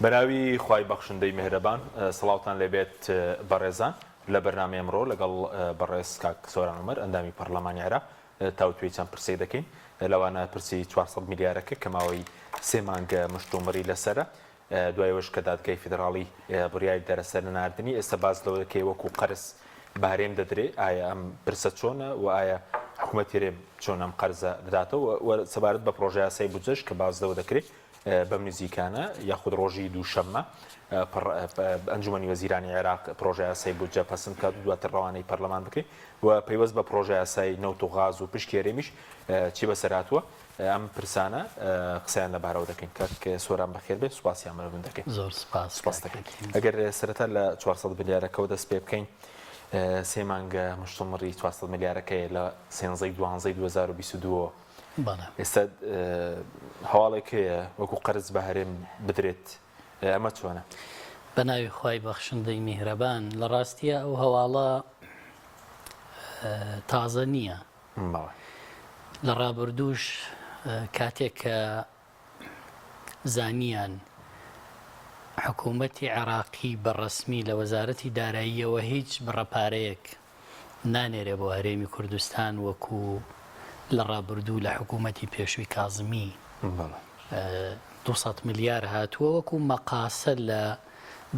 بەناوی خوای بەخشندەی میهرەبان سڵاوتان لێبێت بەڕێزان لە بەرنامەی ئەمڕۆ لەگەڵ بەڕێز کاک سۆران عومەر ئەندامی پەڕلەمانی عێراق تاوتوێی چەند پرسێک دەکەین لەوانە پرسی 400 ملیارەکە کە ماوەی سێ مانگە مشتومڕی لەسەرە دوای ئەوەش کە دادگای فیدراڵی بڕیاری دا لەسەر نەناردنی، ئێستا باس لەوە دەکەی وەکو قەرز بە هەرێم دەدرێ، ئایا ئەم پرسە چۆنە و ئایا حکومەتی هەرێم چۆن ئەم قەرزە دەداتەوە و سەبارەت بە پڕۆژەیاسای بودجەش کە باس لەوە دەکرێ بەم نزیکانە یاخود ڕۆژی دووشەممە ئەنجومەنی وەزیرانی عێراق پڕۆژەیاسای بودجە پەسند بکات و دواتر ڕەوانەی پەرلەمان بکرێ و پەیوەست بە پڕۆژەیاسای نەوت و غاز و پشکی هەرێمیش چی بەسەر هاتووە؟ ئەم پرسانە قسەیان لەبارەوە دەکەین. کاک سۆران بەخێر بێ، سوپاسی ئامادەبوون دەکەین. زۆر سوپاس سوپاس کاک دەکەین. حەکیم. ئەگەر سەرەتا لە 400 ملیارەکەوە دەست پێ بکەین، سێ مانگە مشتومڕی 400 ملیارەکەیە لە سێنزەی دوانزەی 2022ەوە. بەڵێ. ئێستا هەواڵێک هەیە وەکو قەرز بە هەرێم بدرێت، ئەمە چۆنە؟ بە ناوی خوای بەخشندەی میهرەبان. لە ڕاستیا ئەو هەواڵە تازە نییە. لە ڕابردووش کاتێک کە زانیان حکوومەتی عێراقی بە ڕەسمی لە وەزارەتی داراییەوە هیچ بڕە پارەیەک نانێرێ بۆ هەرێمی کوردستان وەکو لە ڕابردوو لە حکوومەتی پێشووی کازمی 200 ملیار هاتووە وەکو مەقاسە لە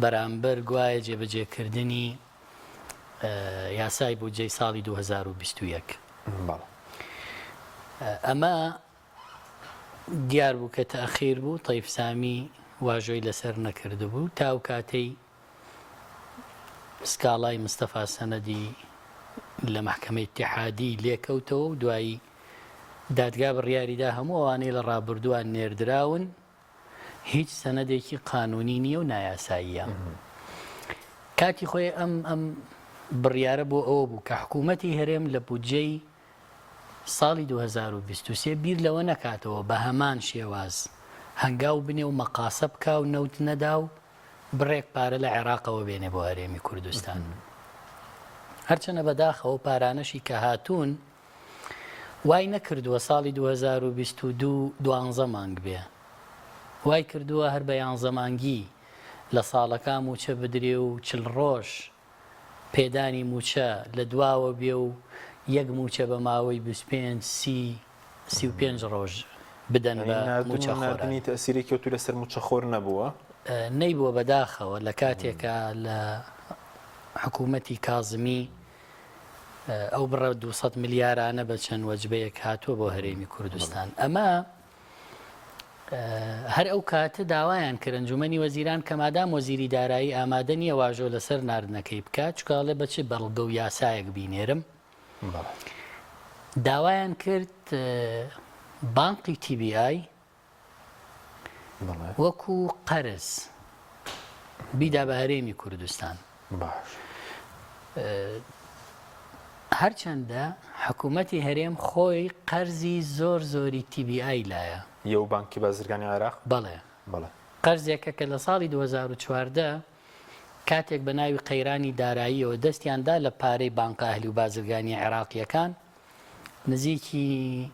بەرامبەر گوایە جێبەجێکردنی یاسای بودجەی ساڵی 2021. ئەمە دیار بوو کە تەئخیر بوو، تەیف سامی واژۆی لەسەر نەکردبوو تا ئەو کاتەی سکاڵای مستەفا سەنەدی لە مەحکەمەی ئیتیحادی لێکەوتەوە و دوایی دادگا بڕیاریدا هەموو ئەوانەی لە ڕابردووان نێردراون هیچ سەنەدێکی قانونی نییە و نایاساییە. کاتی خۆی ئەم ئەم بڕیارە بۆ ئەوە بوو کە حکوومەتی هەرێم لە بودجەی ساڵی 2023 بیر لەوە نەکاتەوە بە هەمان شێواز هەنگاو بنێ و مەقاسە بکا و نەوت نەدا و بڕێک پارە لە عێراقەوە بێنێ بۆ هەرێمی کوردستان. هەرچەنە بەداخەوە پارانەشی کە هاتوون وای نەکردووە ساڵی 2022 دوانزە مانگ بێ وای کردووە هەر بە یانزە مانگی لە ساڵەکا مووچە بدرێ و چل ڕۆژ پێدانی مووچە لە دواوە بێ و یەک مووچە بە ماوەی 25 سی 35 ڕۆژ بدەن بە مووچەخۆران. ناردنی تەئسیرێکی ئەوتۆی لەسەر مووچەخۆر نەبووە؟ نەیبووە بەداخەوە لە کاتێکا لە حکوومەتی کازمی ئەو بڕە 200 ملیارانە بە چەند وەجبەیەک هاتووە بۆ هەرێمی کوردستان ئەمە هەر ئەو کاتە داوایان کرد ئەنجومەنی وەزیران کە مادام وەزیری دارایی ئامادە نییە واژۆ لەسەر ناردنەکەی بکات چکاڵێ بە چ بەڵگە و یاسایەک بینێرم داوایان کرد بانقی TBI وەکو قەرز بیدا بە هەرێمی کوردستان. باش. هەرچەندە حکوومەتی هەرێم خۆی قەرزی زۆر زۆری TBI لایە. یەو بانکی بازرگانی عێراق؟ بەڵێ. بەڵێ. قەرزێکە کە لە ساڵی 2014 کاتێک بە ناوی قەیرانی داراییەوە دەستیان دا لە پارەی بانقە ئەهلی و بازرگانیە عێراقییەکان، نزیکی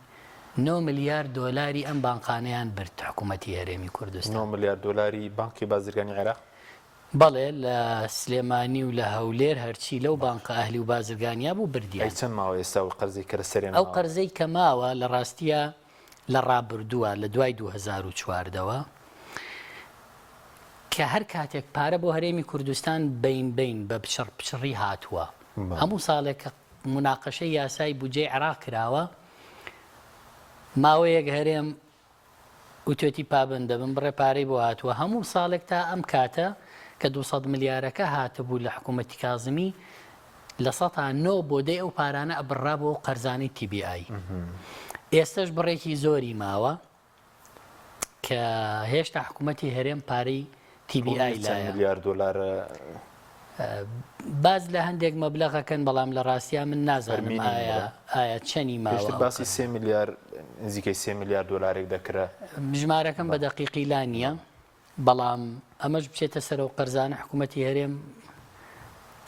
نۆ ملیار دۆلاری ئەم بانقانەیان برد حکوومەتی هەرێمی کوردستان. نۆ ملیار دۆلاری بانقی بازرگانی عێراق؟ بەڵێ لە سلێمانی و لە هەولێر هەرچی لەو بانقە ئەهلی و بازرگانیە بوو بردیان. ئەی چەند ماوە ئێستا ئەو قەرزەی کە لەسەریان ئەو ماوە؟ قەرزەی کە ماوە لە ڕاستیا لە ڕابردووە لە دوای 2014 وە کە هەر کاتێک پارە بۆ هەرێمی کوردستان بەین بەین بە پچڕ پچڕی هاتووە هەموو ساڵێک کە موناقەشەی یاسای بودجەی عێراق کراوە، ماوەیەک هەرێم وتوێتی پابەند دەبم، بڕێ پارەی بۆ هاتووە، هەموو ساڵێک تا ئەم کاتە کە 200 ملیارەکە هاتبوو لە حکوومەتی کازمی 9% بۆ دەی ئەو پارانە ئەبڕا بۆ قەرزانەی TBI. ئێستەش بڕێکی زۆری ماوە. کە هێشتا حکوومەتی هەرێم پارەی TBI لایە. ملیار دۆلار باز لە هەندێک مەبلەغەکەن بەڵام لە ڕاستیا من نازانم ئایا ئایا چەنی ماوە. باسی سێ ملیار نزیکەی سێ ملیار دۆلارێک دەکرا. ژمارەکەم بە دەقیقی لا نییە بەڵام ئەمەش بچێتە سەرەوە قەرزانە حکوومەتی هەرێم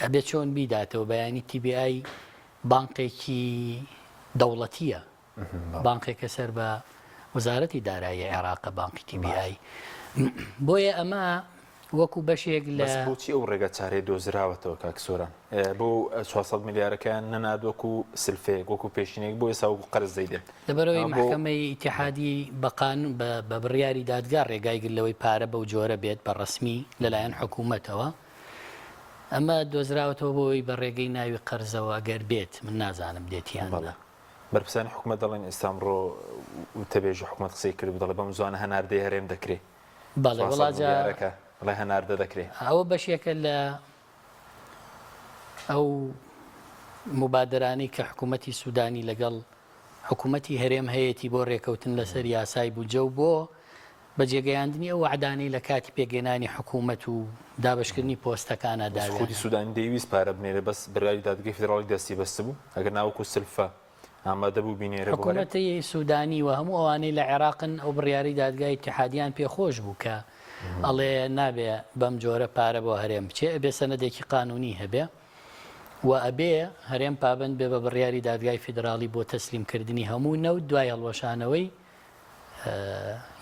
ئەبێ چۆن بیداتەوە بەیانی TBI بانقێکی دەوڵەتیە بانقێکە سەر بە وەزارەتی دارایی عێراقە بانقی TBI. بۆیە ئەمە وەکو بەشێک لە بەس بۆچی ئەو ڕێگا چارەیە دۆزراوەتەوە کاک سۆران؟ بۆ 400 ملیارەکەیان نەنارد وەکو سلفەیەک وەکو پێشینەیەک بۆ ئێستا وەکو قەرز دەیدەن لەبەرئەوەی مەحکەمەی ئیتیحادی بە قانون بە بڕیاری دادگا ڕێگای گرت لەوەی پارە بەو جۆرە بێت بە ڕەسمی لەلایەن حکوومەتەوە ئەمە دۆزراوەتەوە بۆ ئەوەی بە ڕێگەی ناوی قەرزەوە ئەگەر بێت من نازانم دێت یان نا. بەرپرسانی حکومەت دەڵێن ئێستا ئەمڕۆ وتەبێژی حکومەت قسەی کرد دەڵێ بەم زوانە هەناردەی هەرێم دەکرێ. بەڵێ وەڵا جا دەڵێ هەناردە دەکرێ. ئەوە بەشێکە لە ئەو موبادەرانەی کە حکوومەتی سوودانی لەگەڵ حکوومەتی هەرێم هەیەتی بۆ رێکەوتن لەسەر یاسای بودجە و بۆ بەجێگەیاندنی ئەو وەعدانەی لە کاتی پێکهێنانی حکوومەت و دابەشکردنی پۆستەکانا بەس خودی داویانە. سوودانی دەیویست پارە بنێرێ بەس بڕیاری دادگەی فیدراڵی دەستی بەستبوو ئەگەر نا وەکوو سلفە ئامادە بوو بینێرێ بۆ هەرێم. حکوومەتی سوودانی و هەموو ئەوانەی لە عێراقن ئەو بڕیارەی دادگای ئیتیحادیان پێ خۆش بوو کە ئەڵێ نابێ بەم جۆرە پارە بۆ هەرێم بچێ ئەبێ سەنەدێکی قانوونی هەبێ و ئەبێ هەرێم پابەند بێ بە بڕیاری دادگای فیدراڵی بۆ تەسلیم کردنی هەموو نەوت دوای هەڵوەشانەوەی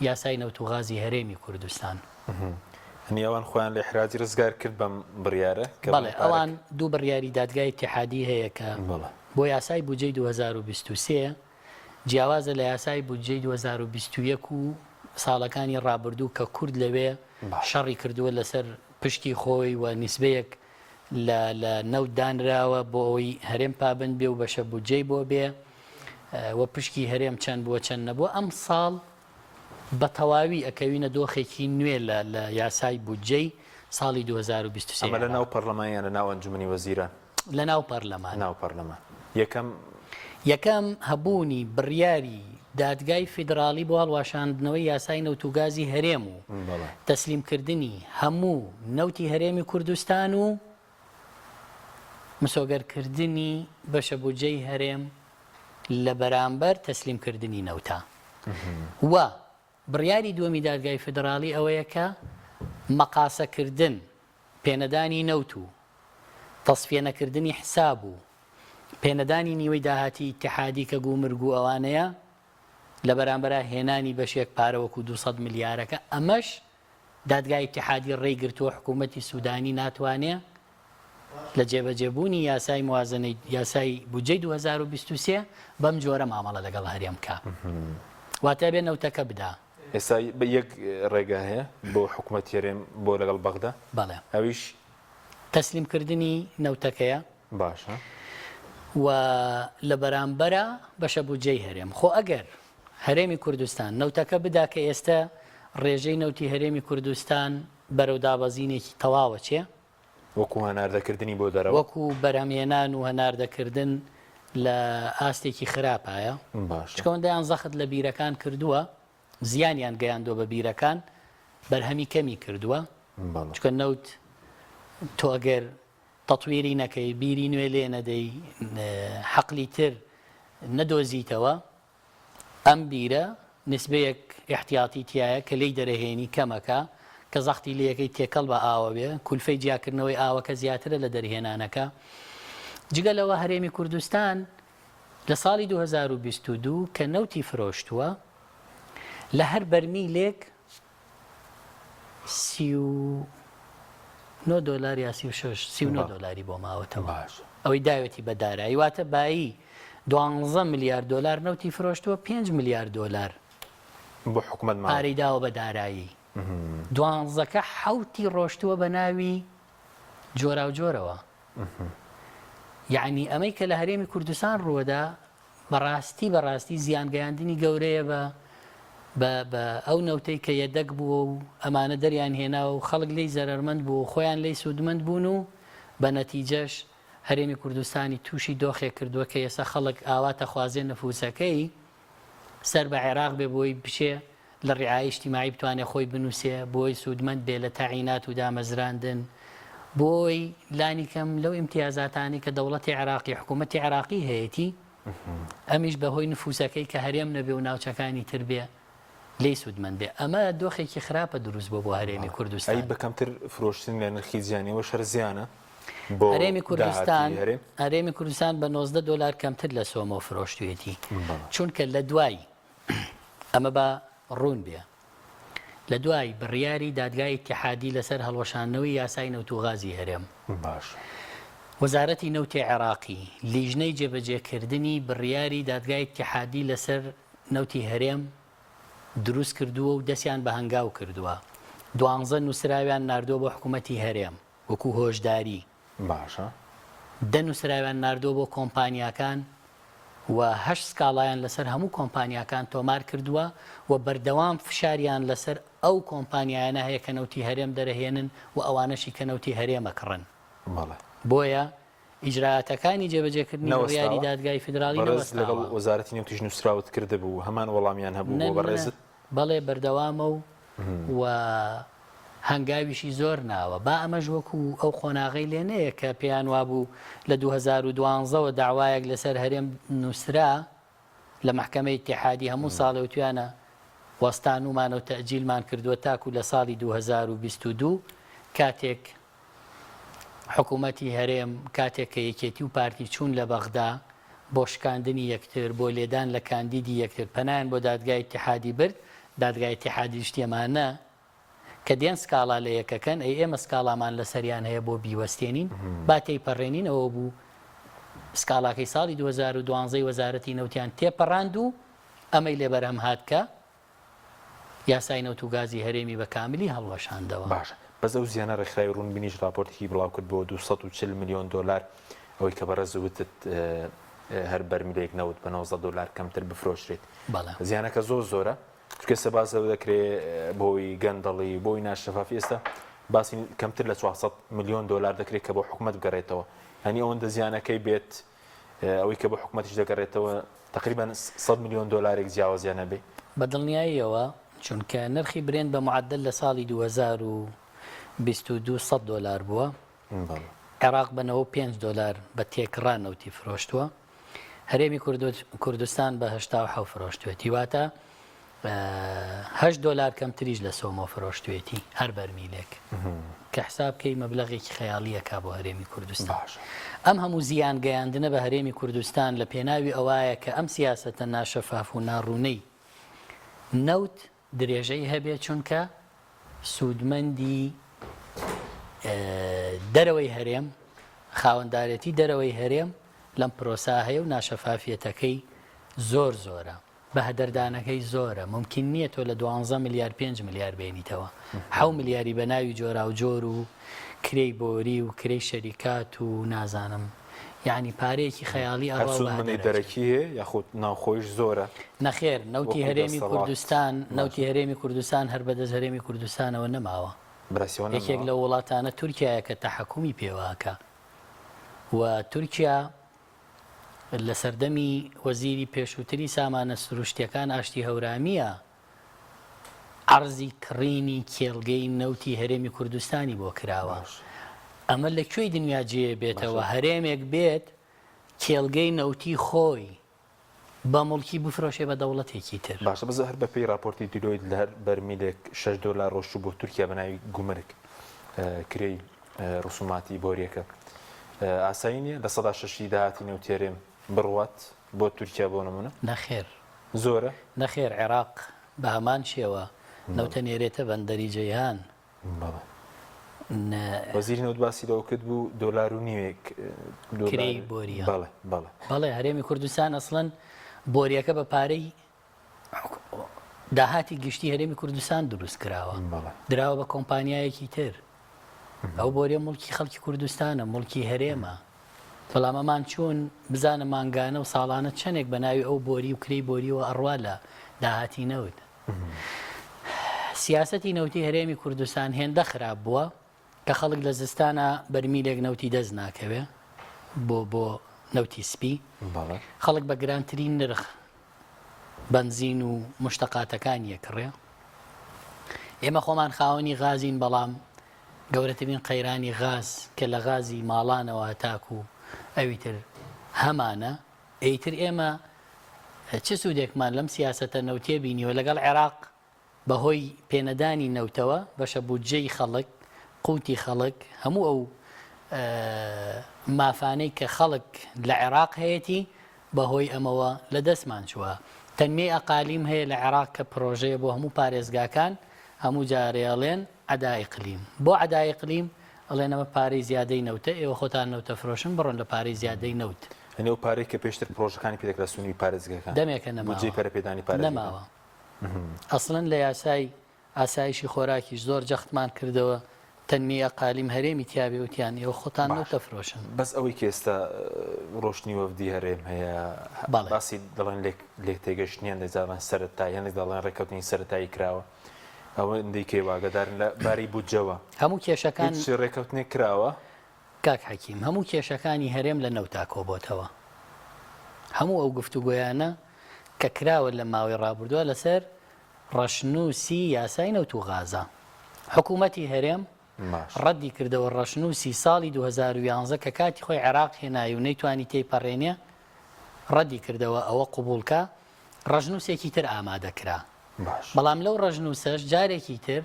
یاسای نەوت و غازی هەرێمی کوردستان. یەعنی ئەوان خۆیان لە ئیحراجی ڕزگار کرد بەم بڕیارە کە بەڵێ ئەوان دوو بڕیاری دادگای ئیتیحادی هەیە کە بۆ یاسای بودجەی 2023 جیاوازە لە یاسای بودجەی 2021 و ساڵەکانی ڕابردوو کە کورد لەوێ شەڕی کردووە لەسەر پشکی خۆی و نیسبەیەک لە لە نەوت دانراوە بۆ ئەوەی هەرێم پابەند بێ و بەشە بودجەی بۆ بێ و پشکی هەرێم چەند بووە چەند نەبووە ئەم ساڵ بە تەواوی ئەکەوینە دۆخێکی نوێ لە لە یاسای بودجەی ساڵی 2023 ئەمە لە ناو پەرلەمان یان لە ناو ئەنجومەنی وەزیران؟ لە ناو پەرلەمان. ناو پەرلەمان. یەکەم. یەکەم، هەبوونی بڕیاری دادگای فیدراڵی بۆ هەڵواشاندنەوەی یاسای نەوت و گازی هەرێم و تەسلیمکردنی هەموو نەوتی هەرێمی کوردستان و مسۆگەرکردنی بەشە بودجەی هەرێم لە بەرامبەر تەسلیمکردنی نەوتە و بڕیاری دووەمی دادگای فیدراڵی ئەوەیە کە مەقاسەکردن، پێنەدانی نەوت و تەسفیەنەکردنی حساب و پێنەدانی نیوەی داهاتی ئیتیحادی کە گومرگ و ئەوانەیە لە بەرامبەرا هێنانی بەشێک پارە وەکو 200 ملیارەکە ئەمەش دادگای ئیتیحادی ڕێی گرتووە حکوومەتی سوودانی ناتوانێ لە جێبەجێبوونی یاسای موازنەی یاسای بودجەی 2023 بەم جۆرە مامەڵە لەگەڵ هەرێم بکا واتە بێ نەوتەکە بدا. ئێستا یەک ڕێگا هەیە بۆ حکوومەتی هەرێم بۆ لەگەڵ بەغدا بەڵێ ئەویش تەسلیمکردنی نەوتەکەیە باشە. و لە بەرامبەرا بەشە بودجەی هەرێم. خۆ ئەگەر هەرێمی کوردستان نەوتەکە بدا کە ئێستە ڕێژەی نەوتی هەرێمی کوردستان بەرەو دابەزینێکی تەواوە چێ. وەکو هەناردەکردنی بۆ دەرەوە. وەکو بەرهەمهێنان و هەناردەکردن لە ئاستێکی خراپایە. باشە. چونکە ئەوەندەیان زەخت لە بیرەکان کردووە، زیانیان گەیاندووە بە بیرەکان، بەرهەمی کەمی کردووە. بەڵێ. چونکە نەوت تۆ ئەگەر تەتویری نەکەی، بیری نوێ لێ نەدەی، حەقلی تر نەدۆزیتەوە، ئەم بیرە نیسبەیەک ئیحتیاتی تیایە کە لێی دەرەهێنی کەمەکە، کە زەختی لێیەکەی تێکەڵ بە ئاوە بێ، کولفەی جیاکردنەوەی ئاوەکە زیاترە لە دەرهێنانەکە. جگە لەوە هەرێمی کوردستان لە ساڵی 2022 کە نەوتی فرۆشتووە لە هەر بەرمیلێک 39 دۆلار یا 36 39 دۆلاری بۆ ماوەتەوە ئەوەی داوێتی بە دارایی واتە بایی دوانزە ملیار دۆلار نەوتی فرۆشتووە 5 ملیار دۆلار بۆ حکومەت ماوە پارەی داوە بە دارایی دوانزەکە حەوتی ڕۆشتووە بە ناوی جۆراوجۆرەوە یعنی ئەمەی کە لە هەرێمی کوردستان ڕووەدا بەڕاستی بەڕاستی زیان گەیاندنی گەورەیە بە بە بە ئەو نەوتەی کە یەدەگ بووە و ئەمانە دەریان هێناوە و خەڵک لێی زەرەرمەند بووە و خۆیان لێی سوودمەند بوون و بە نەتیجەش هەرێمی کوردستانی تووشی دۆخێک کردووە کە ئێستا خەڵک ئاوا تەخوازێ نفوسەکەی سەر بە عێراق بێ بۆی بچێ لە ڕیعایەی ئیجتیماعی بتوانێ خۆی بنووسێ، بۆی سوودمەند بێ لە تەعینات و دامەزراندن، بۆی لانی کەم لەو ئیمتیازاتانەی کە دەوڵەتی عێراقی، حکوومەتی عێراقی هەیەتی، ئەمیش بە هۆی نفووسەکەی کە هەرێم نەبێ و ناوچەکانی تر بێ، لێی سوودمەند بێ. ئەمە دۆخێکی خراپە دروست بووە بۆ هەرێمی کوردستان. ئەی بە کەمتر فرۆشتن لە نرخی جیهانی ئەوەش هەر زیانە بۆ هەرێمی کوردستان داهاتی هەرێم؟ هەرێمی کوردستان بە 19 دۆلار کەمتر لە سۆمۆ فرۆشتوویەتی، چونکە لە دوای ئەمە با ڕوون بێ. لە دوای بڕیاری دادگای ئیتیحادی لەسەر هەڵوەشاندنەوەی یاسای نەوت و غازی هەرێم، باشە. وەزارەتی نەوتی عێراقی لیژنەی جێبەجێکردنی بڕیاری دادگای ئیتیحادی لەسەر نەوتی هەرێم دروست کردووە و دەستیان بە هەنگاو کردووە، دوانزە نووسراویان ناردووە بۆ حکوومەتی هەرێم وەکوو هۆشداری. باشە. دە نووسراویان ناردووە بۆ کۆمپانیاکان و هەشت سکاڵایان لەسەر هەموو کۆمپانیاکان تۆمار کردووە و بەردەوام فشاریان لەسەر ئەو کۆمپانیایانە هەیە کە نەوتی هەرێم دەرەهێنن و ئەوانەشی کە نەوتی هەرێم ئەکڕن. بەڵێ. بۆیە ئیجرائاتەکانی جێبەجێکردنی بڕیاری نەوەستاوە؟ دادگای فیدراڵی بەڕێز لەگەڵ نەوەستاوە. وەزارەتی نەوتیش نووسراوت کردبوو، هەمان وەڵامیان هەبوو نە بۆ نە بەڕێزت؟ بەڵێ بەردەوامە و و هەنگاویشی زۆر ناوە. با ئەمەش وەکو ئەو قۆناغەی لێ نەیە کە پێیان وابوو لە 2012 وە دەعوایەک لەسەر هەرێم نووسرا لە مەحکەمەی ئیتیحادی هەموو ساڵێ وتویانە وەستانومانە و تەئجیلمان کردووە تاکو لە ساڵی 2022 کاتێک حکوومەتی هەرێم کاتێک کە یەکێتی و پارتی چوون لە بەغدا بۆ شکاندنی یەکتر، بۆ لێدان لە کاندیدی یەکتر پەنایان بۆ دادگای ئیتیحادی برد، دادگای ئیتیحادیش تێمانە کە دێن سکاڵا لە یەکەکەن، ئەی ئێمە سکاڵامان لەسەریان هەیە بۆ بیوەستێنین؟ با تێیپەڕێنین، ئەوە بوو سکاڵاکەی ساڵی 2012 ی وەزارەتی نەوتیان تێپەڕاند و ئەمەی لێ بەرهەم هات کە یاسای نەوت و گازی هەرێمی بە کاملی هەڵوەشاندەوە. باشە بەس ئەو زیانە ڕێکخراوی ڕوونبینیش ڕاپۆرتێکی بڵاو کردبۆوە 240 ملیۆن دۆلار ئەوەی کە بەڕێز وتت هەر بەرمیلێک نەوت بە 19 دۆلار کەمتر بفرۆشرێت بەڵێ. زیانەکە زۆر زۆرە چونکە ئێستا باس لەوە دەکرێ بۆی گەندەڵی بۆی ناشەفافی ئێستا باسی کەمتر لە 400 ملیۆن دۆلار دەکرێت کە بۆ حکومەت بگەڕێتەوە هەنی ئەوەندە زیانەکەی بێت ئەوەی کە بۆ حکومەتیش دەگەڕێتەوە تەقریبەن 100 ملیۆن دۆلارێک جیاوازیان هەبێ. بە دڵنیاییەوە، چونکە نرخی برێنت بە معەدەل لە ساڵی 2022 سەد دۆلار بووە، عێراق بە 95 دۆلار بە تێکڕا نەوتی فرۆشتووە، هەرێمی کوردستان بە 87 فرۆشتوێتی، واتە هەشت دۆلار کەمتریش لە سۆمۆ فرۆشتوێتی هەر بەرمیلێک کە حساب کەی مەبلەغێکی خەیاڵیەکە بۆ هەرێمی کوردستان ئەم هەموو زیان گەیاندنە بە هەرێمی کوردستان لە پێناوی ئەوایە کە ئەم سیاسەتە ناشەفاف و ناڕوونەی نەوت درێژەی هەبێت چونکە سوودمەندی دەرەوەی هەرێم خاوەندارێتی دەرەوەی هەرێم لەم پرۆسا هەیە و ناشەفافیەتەکەی زۆر زۆرە. بەهەدەردانەکەی زۆرە مومکین نیە تۆ لە دوانزە ملیار پێنج ملیار بێنیتەوە حەو ملیاری بە ناوی جۆراوجۆر و کرێی بۆری و کرێی شەریکات و نازانم یەعنی پارەیەکی خەیاڵی هەر ئەڕوا و سوودمەندی بەهەدەر ئەچێ. دەرەکی هەیە یاخود ناوخۆیش زۆرە نەخێر نەوتی وەکو هەرێمی دەسەڵات کوردستان نەوتی باشە هەرێمی کوردستان هەر بەدەست هەرێمی کوردستانەوە نەماوە براسیەوە یەکێک نەماوە. لەو وڵاتانە تورکیایە کە تەحەکومی پێوە ئەکا و تورکیا لە سەردەمی وەزیری پێشووتری سامانە سروشتییەکان ئاشتی هەورامییە عەرزی کڕینی کێڵگەی نەوتی هەرێمی کوردستانی بۆ کراوە. ئەمە لە کوێی دنیا جێ بێتەوە هەرێمێک بێت کێڵگەی نەوتی خۆی بە موڵکی بفرۆشێ بە دەوڵەتێکی تر. باشە بەس هەر بەپێی ڕاپۆرتی دیلۆیت لە هەر بەرمیلێک شەش دۆلار ڕۆشتوو بۆ تورکیا بە ناوی گومرگ کرێی ڕسوماتی بۆریەکە ئاسایی نییە 6%ی داهاتی نەوتی هەرێم بڕوات بۆ تورکیا بۆ نمونە؟ نەخێر. زۆرە؟ نەخێر عێراق بە هەمان شێوە نەوتە نێرێتە بەندەری جەیهان. بەڵێ. وەزیری نەوت باسی لەوە کرد بوو دۆلار و نیوێک کرێی بۆریە. بەڵێ بەڵێ. بەڵێ هەرێمی کوردستان ئەسڵەن بۆریەکە بە پارەی داهاتی گشتی هەرێمی کوردستان دروست کراوە دراوە بە کۆمپانیایەکی تر ئەو بۆریە موڵکی خەڵکی کوردستانە موڵکی هەرێمە بەڵام ئەمان چوون بزانە مانگانە و ساڵانە چەندێک بە ناوی ئەو بۆری و کرێی بۆریەوە ئەڕوا لە داهاتی نەوت سیاسەتی نەوتی هەرێمی کوردستان هێندە خراپ بووە کە خەڵک لە زستانە بەرمیلێک نەوتی دەست ناکەوێ بۆ بۆ نەوتی سپی خەڵک بە گرانترین نرخ بەنزین و مشتەقاتەکان یەکڕێ ئێمە خۆمان خاوەنی غازین بەڵام گەورەترین قەیرانی غاز کە لە غازی ماڵانەوە هەتاکو ئەوی تر هەمانە ئیتر ئێمە چ سوودێکمان لەم سیاسەتە نەوتیە بینیوە لەگەڵ عێراق بەهۆی پێنەدانی نەوتەوە بەشە بودجەی خەڵک، قوتی خەڵک، هەموو ئەو مافانەی کە خەڵک لە عێراق هەیەتی بەهۆی ئەمەوە لە دەستمان چووە. تەنمیەی ئەقالیم هەیە لە عێراق کە پرۆژەیە بۆ هەموو پارێزگاکان. هەموو جارێ ئەڵێن عەدا ئیقلیم. بۆ عەدا ئیقلیم؟ ئەڵێن ئەمە پارەی زیادەی نەوتە، ئێوە خۆتان نەوتە فرۆشن بڕۆن لە پارەی زیادەی نەوت. یانی ئەو پارەی کە پێشتر پرۆژەکانی پێ دەکرا سنووری پارێزگەکان. دەمێکە نەماوە. بودجەی پەرەپێدانی پارێزگەکان. نەماوە. ئەسڵەن لە یاسای ئاسایشی خۆراکیش زۆر جەختمان کردەوە تەنمیەی ئەقالیم هەرێمی تیابێ وتیان ئێوە خۆتان نەوت باشە دەفرۆشن. بەس ئەوەی کە ئێستا ڕۆشتنی وەفدی هەرێم هەیە بەڵێ. باسی دەڵێن لێک لێکتێگەشتنی هەندێک جار دەڵێن سەرەتایی هەندێک دەڵێن ڕێککەوتنی سەرەتایی کراوە ئەوەندەی کە ئێوە ئاگادارن لە بارەی بودجەوە هەموو کێشەکان هیچ ڕێککەوتنێک کراوە؟ کاک حەکیم هەموو کێشەکانی هەرێم لە نەوتا کۆبۆتەوە هەموو ئەو گفتوگۆیانە کە کراوە لە ماوەی ڕابردووە لەسەر ڕەشنووسی یاسای نەوت و غازە. حکوومەتی هەرێم ڕەدی کردەوە ڕەشنووسی ساڵی 2011 کە کاتی خۆی عێراق هێنای و نەیتوانی تێیپەڕێنێ ڕەدی کردەوە ئەوە قبوڵ کا، ڕەشنووسێکی تر ئامادە کرا. بەڵام لەو ڕەشنووسەش جارێکی تر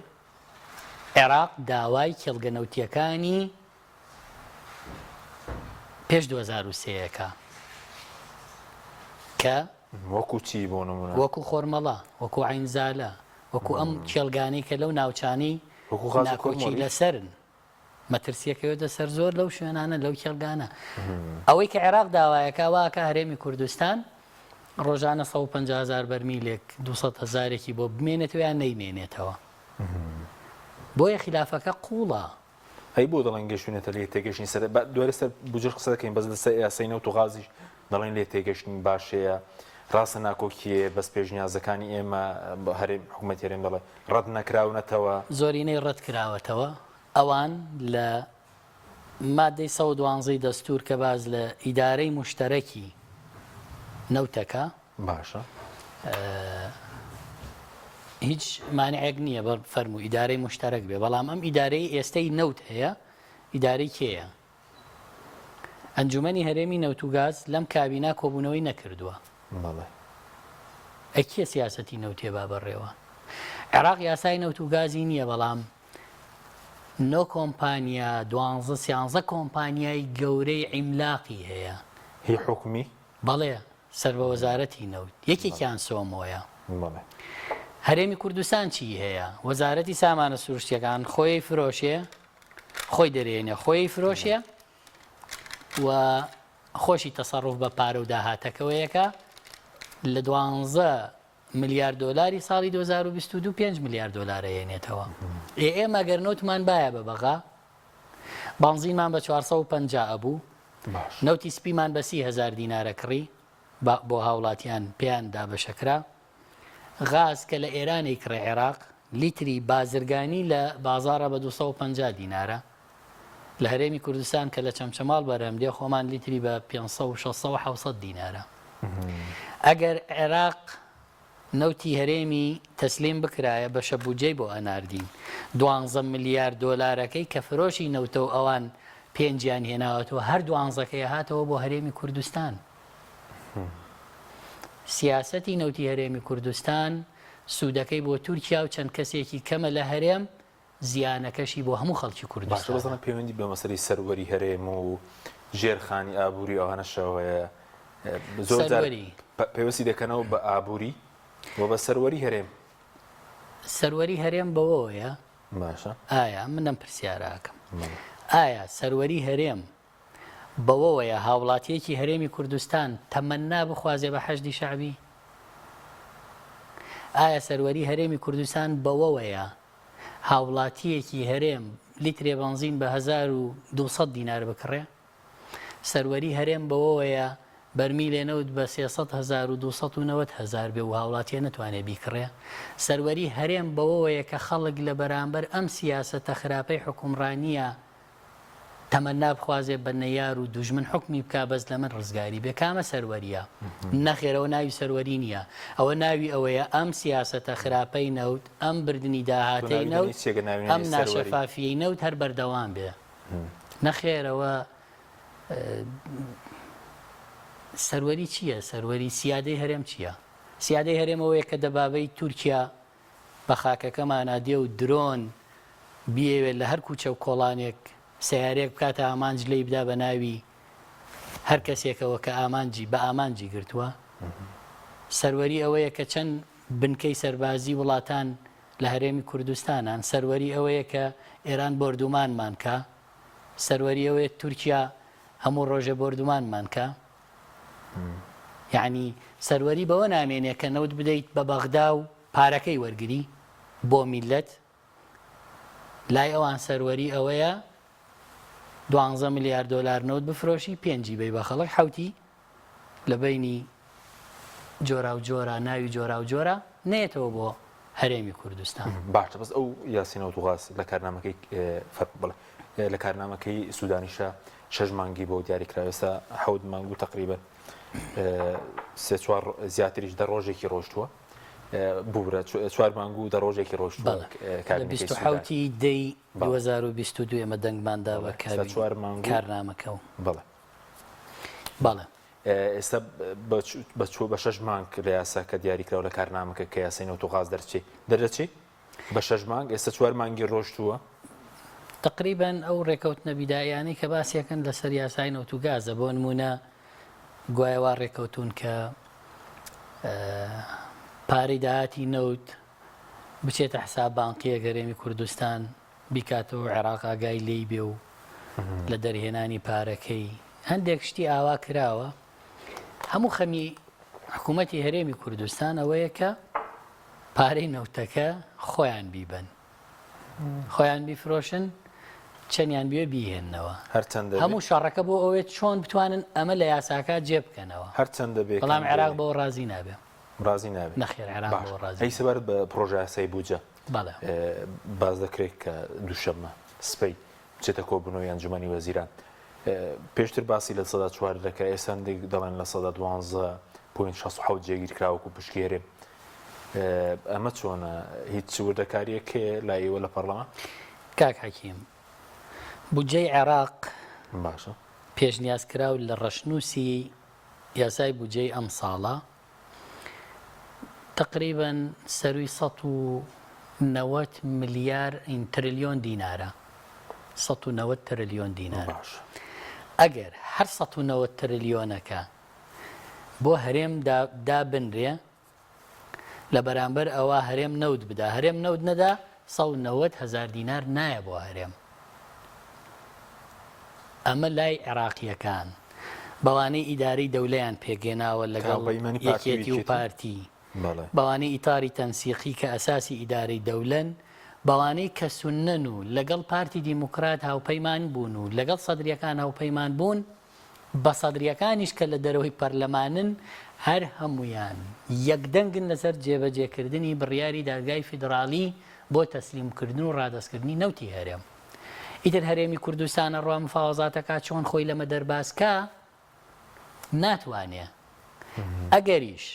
عێراق داوای کێڵگە نەوتییەکانی پێش 2003 ەکە کە وەکو چی بۆ نمونە؟ وەکو خۆرمەڵە، وەکو عەینزالە، وەکو ئەم کێڵگانەی کە لەو ناوچانەی وەکو غاز و ناکۆکی کۆرمۆریش؟ لەسەرن، مەترسییە کەوێتە سەر زۆر لەو شوێنانە، لەو کێڵگانە. ئەوەی کە عێراق داوایەکە وا ئەکا هەرێمی کوردستان ڕۆژانە 150 هەزار بەرمیلێک، 200 هەزارێکی بۆ بمێنێتەوە یان نەیمێنێتەوە. بۆیە خیلافەکە قووڵە. ئەی بۆ دەڵێن گەشتونەتە لێ تێگەشتنی سەر با دوای لەسەر بودجەش قسە دەکەین بەس لەسەر یاسای نەوت و غازیش دەڵێن لێ تێگەشتن باش هەیە ڕاستە ناکۆکیە بەس پێشنیازەکانی ئێمە هەرێم حکوومەت هەرێم دەڵێ ڕەت نەکراونەتەوە. زۆرینەی ڕەت کراوەتەوە ئەوان لە مادەی 112 ی دەستور کە باس لە ئیدارەی موشتەرەکی نەوتەکە باشە. هیچ مانعێک نییە بە فەرموو ئیدارەی مشتەرەک بێ بەڵام ئەم ئیدارەی ئێستەی نەوت هەیە ئیدارەی کێیە؟ ئەنجومەنی هەرێمی نەوت و گاز لەم کابینا کۆبوونەوەی نەکردووە. بەڵێ. ئەی کێ سیاسەتی نەوتێ با بەڕێوە؟ عێراق یاسای نەوت و گازی نییە بەڵام نۆ کۆمپانیا دوانزە سیانزە کۆمپانیای گەورەی عیملاقی هەیە. هی حکومی؟ بەڵێ سەر بە وەزارەتی نەوت، یەکێکیان سۆمۆیە. هەرێمی کوردستان چیی هەیە؟ وەزارەتی سامانە سروشتییەکان خۆی فرۆشێ، خۆی دەرێنێ، خۆی فرۆشێ و خۆشی تەسەڕوف بە پارە و داهاتەکەوەیەکە لە دوانزە ملیار دۆلاری ساڵی 2022 5 ملیار دۆلار ئەیەنێتەوە. ئێ ئێمە گەر نەوتمان بایە بە بەغا، بانزینمان بە 450 ئەبوو، نەوتی سپیمان بە 30 هەزار دینارە کڕی بۆ هاوڵاتیان پێیان دابەشەکرا. غاز کە لە ئێران ئەیکڕێ عێراق لیتری بازرگانی لە بازاڕا بە 250 دینارە. لە هەرێمی کوردستان کە لە چەمچەماڵ بەرهەم دێ خۆمان لیتری بە 500 و 600 و 700 دینارە. ئەگەر عێراق نەوتی هەرێمی تەسلیم بکرایە بەشە بودجەی بۆ ئەناردین. دوانزە ملیار دۆلارەکەی کە فرۆشی نەوتە و ئەوان پێنجیان هێناوەتەوە هەر دوانزەکەی هاتەوە بۆ هەرێمی کوردستان. سیاسەتی نەوتی هەرێمی کوردستان سوودەکەی بۆ تورکیا و چەند کەسێکی کەمە لە هەرێم، زیانەکەشی بۆ هەموو خەڵکی باشە کوردستانە. بەس ئەمە پەیوەندی بە مەسەلەی سەروەری هەرێم و ژێرخانی ئابووری ئەوانەشەوە هەیە زۆر جار سەروەری. پەیوەستی دەکەنەوە بە ئابووری و بە سەروەری هەرێم. سەروەری هەرێم بەوەوەیە باشە. ئایا من ئەم پرسیارە ئەکەم ئایا سەروەری هەرێم بەوەوەیە هاوڵاتیەکی هەرێمی کوردستان تەمەنا بخوازێ بە حەشدی شەعبی؟ ئایا سەروەری هەرێمی کوردستان بەوەوەیە هاوڵاتیەکی هەرێم لیترێ بەنزین بە 1200 دینار بکڕێ؟ سەروەری هەرێم بەوەوەیە بەرمیلێ نەوت بە 300 هەزار و 290 هەزار بێ و هاوڵاتیە نەتوانێ بیکڕێ؟ سەروەری هەرێم بەوەوەیە کە خەڵک لە بەرامبەر ئەم سیاسەتە خراپەی حوکمڕانیە تەمەنا بخوازێ بە نەیار و دوژمن حوکمی بکا بەس لە من ڕزگاری بێ کامە سەروەریە؟ نەخێر ئەوە ناوی سەروەری نیە ئەوە ناوی ئەوەیە ئەم سیاسەتە خراپەی نەوت ئەم بردنی تۆ داهاتەی ناوی نەوت دەنێی چیە گەر ناوی ئەم نەنێی سەروەری؟ ناشەفافیەی نەوت هەر بەردەوام بێ نەخێر ئەوە سەروەری چییە؟ سەروەری سیادەی هەرێم چییە؟ سیادەی هەرێم ئەوەیە کە دەبابەی تورکیا بە خاکەکەمانا دێ و درۆن بیەوێت لە هەر کوچە و کۆڵانێک سەیارەیەک بکاتە ئامانج لێی بدا بە ناوی هەر کەسێکەوە کە ئامانجی بە ئامانجی گرتووە. سەروەری ئەوەیە کە چەند بنکەی سەربازی وڵاتان. لە هەرێمی کوردستانان، سەروەری ئەوەیە کە ئێران بۆردومانمان کا، سەروەری ئەوەیە تورکیا هەموو ڕۆژێ بۆردومانمان کا. یەعنی سەروەری بەوە نامێنێ کە نەوت بدەیت بە بەغدا و پارەکەی وەرگری بۆ میللەت. لای ئەوان سەروەری ئەوەیە دوانزە ملیار دۆلار نەوت بفرۆشی، پێنجی بەی بە خەڵک، حەوتی لە بەینی جۆراوجۆرا ناوی جۆراوجۆرا نەیەتەوە بۆ هەرێمی کوردستان. باشە بەس ئەو یاسی نەوت و غاز لە کارنامەکەی فەرموو بڵێ لە کارنامەکەی سودانیشە شەش مانگی بۆ دیاری کرا ئێستا حەوت مانگ و تقریبا سێ چوار زیاتریش دە ڕۆژێکی ڕۆشتووە بورە چوار مانگ و دە ڕۆژێکی ڕۆشتووە لە 27 دەی 2022 ئێمە دەنگماندا بە کارنامەکە و بەڵێ بەڵێ. ئێستا بە شەش مانگ لە یاساکە دیاریکراوە لە کارنامەکە کە یاسای نەوت و غاز دەرچێ دەردەچێ بە شەش مانگ ئێستا چوار مانگی ڕۆشتووە. تەقریبەن ئەو ڕێکەوتنە بیداییانەی کە باسیەکەن لەسەر یاسای نەوت و گازە بۆ نموونە گوایە وا ڕێکەوتوون کە پارەی داهاتی نەوت بچێتە حساب بانقیەک هەرێمی کوردستان بیکاتەوە و عێراق ئاگای لێی بێ و لە دەرهێنانی پارەکەی هەندێک شتی ئاوا کراوە هەموو خەمی حکوومەتی هەرێمی کوردستان ئەوەیە کە پارەی نەوتەکە خۆیان بیبەن خۆیان بیفرۆشن چەندیان بێ بیهێننەوە هەرچەندە هەموو شەڕەکە بۆ ئەوێت چۆن بتوانن ئەمە لە یاساکە جێ بکەنەوە هەرچەندە بێ بەڵام عێراق بەوە ڕازی نابێ ڕازی نابێ نەخێر عێراق بەوە ڕازی ئەی سەبارەت بە پڕۆژە یاسای بودجە بەڵێ. باس دەکرێت کە دووشەممە، سبەی، بچێتە کۆبوونەوەی ئەنجومەنی وەزیران. پێشتر باسی 4% دەکرا، ئێستا هەندێک دەڵێن 12.67% جێگیر کرا وەکو پشکی هەرێم. ئەمە چۆنە؟ هیچ وردەکارییەک هەیە لای ئێوە لە پەرلەمان؟ کاک حەکیم، بودجەی عێراق باشە. پێشنیازکراو لە ڕەشنووسی یاسای بودجەی ئەمساڵە، تەقریبەن سەرووی 190 ملیار این ترلیۆن دینارە 190 ترلیۆن دینار باش ئەگەر هەر 190 ترلیۆنەکە بۆ هەرێم دابنرێ لە بەرامبەر ئەوە هەرێم نەوت بدا هەرێم نەوت نەدا 190 هزار دینار نایە بۆ هەرێم ئەمە لای عێراقییەکان بەوانەی ئیدارەی دەولەیان پێکهێناوە لەگەڵ یەکێتی و پارتی، بەوانەی ئیتاری تەنسیقی کە ئەساسی ئیدارەی دەولەن، بەوانەی کە سوننەن و لەگەڵ پارتی دیموکرات هاوپەیمان بوون و لەگەڵ سەدرییەکان هاوپەیمان بوون، بە سەدرییەکانیش کە لە دەرەوەی پەرلەمانن، هەر هەموویان یەکدەنگن لەسەر جێبەجێکردنی بڕیاری دادگای فیدراڵی بۆ تەسلیمکردن و ڕادەستکردنی نەوتی هەرێم. ئیتر هەرێمی کوردستان ئەڕوا مفاوەزاتەکا چۆن خۆی لەمە دەرباز کا ناتوانێ ئەگەریش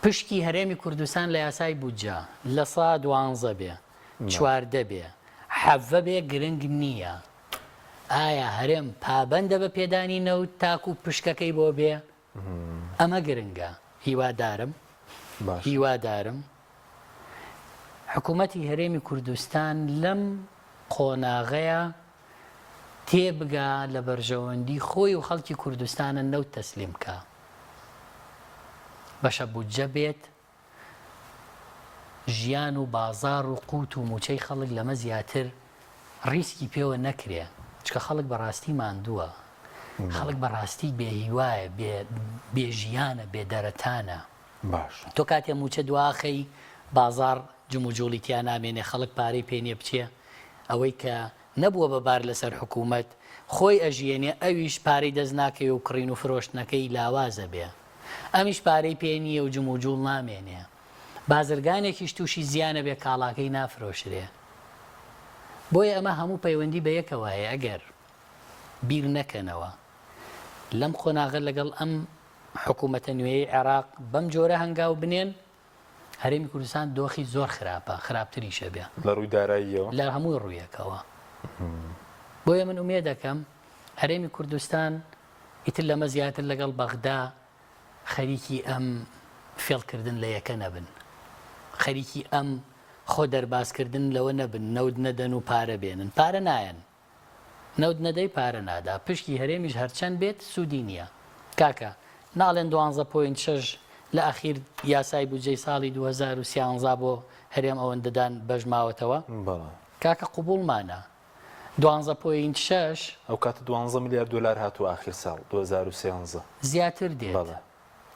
پشکی هەرێمی کوردستان لە یاسای بودجە لە سا دوانزە بێ چواردە بێ حەڤە بێ گرنگ نییە ئایا هەرێم پابەندە بە پێدانی نەوت تاکو پشکەکەی بۆ بێ ئەمە گرنگە هیوادارم هیوادارم حکوومەتی هەرێمی کوردستان لەم قۆناغەیە تێبگا لە بەرژەوەندی خۆی و خەڵکی کوردستانە نەوت تەسلیم بکا بەشە بودجە بێت ژیان و بازاڕ و قوت و موچەی خەڵک لەمە زیاتر ڕیسکی پێوە نەکرێ چکە خەڵک بەڕاستی ماندووە خەڵک بەڕاستی بێ هیوایە بێ بێ ژیانە بێ دەرەتانە باشە. تۆ کاتێ موچە دواخەی بازاڕ جموجوڵی تیا نامێنێ خەڵک پارەی پێ نیە بچێ ئەوەی کە نەبووە بە بار لەسەر حکومەت خۆی ئەژیێنێ ئەویش پارەی دەست ناکەوێ و کڕین و فرۆشتنەکەی لاواز ئەبێ ئەمیش پارەی پێ نییە و جموجوڵ نامێنێ. بازرگانێکیش تووشی زیان ئەبێ کاڵاکەی نافرۆشرێ. بۆیە ئەمە هەموو پەیوەندی بە یەکەوە هەیە ئەگەر بیر نەکەنەوە لەم قۆناغە لەگەڵ ئەم حکوومەتە نوێیەی عێراق بەم جۆرە هەنگاو بنێن هەرێمی کوردستان دۆخی زۆر خراپە خراپتریش ئەبێ. لە ڕووی داراییەوە؟ لە هەموو ڕوویەکەوە. بۆیە من ئومێد ئەکەم هەرێمی کوردستان ئیتر لەمە زیاتر لەگەڵ بەغدا خەریکی ئەم فێڵکردن لە یەکە نەبن، خەریکی ئەم خۆ دەربازکردن لەوە نەبن نەوت نەدەن و پارە بێنن، پارە نایەن، نەوت نەدەی پارە نادا، پشکی هەرێمیش هەرچەند بێت سوودی نییە. کاکە ناڵێن دوانزە point شەش لە ئەخیر یاسای بودجەی ساڵی 2013 بۆ هەرێم ئەوەندەدان بەش ماوەتەوە؟ بەڵێ. کاکە قبوڵمانە. دوانزە point شەش. ئەو کاتە دوانزە ملیار دۆلار هاتووە ئاخیر ساڵ 2013. زیاتر دێت. بەڵێ.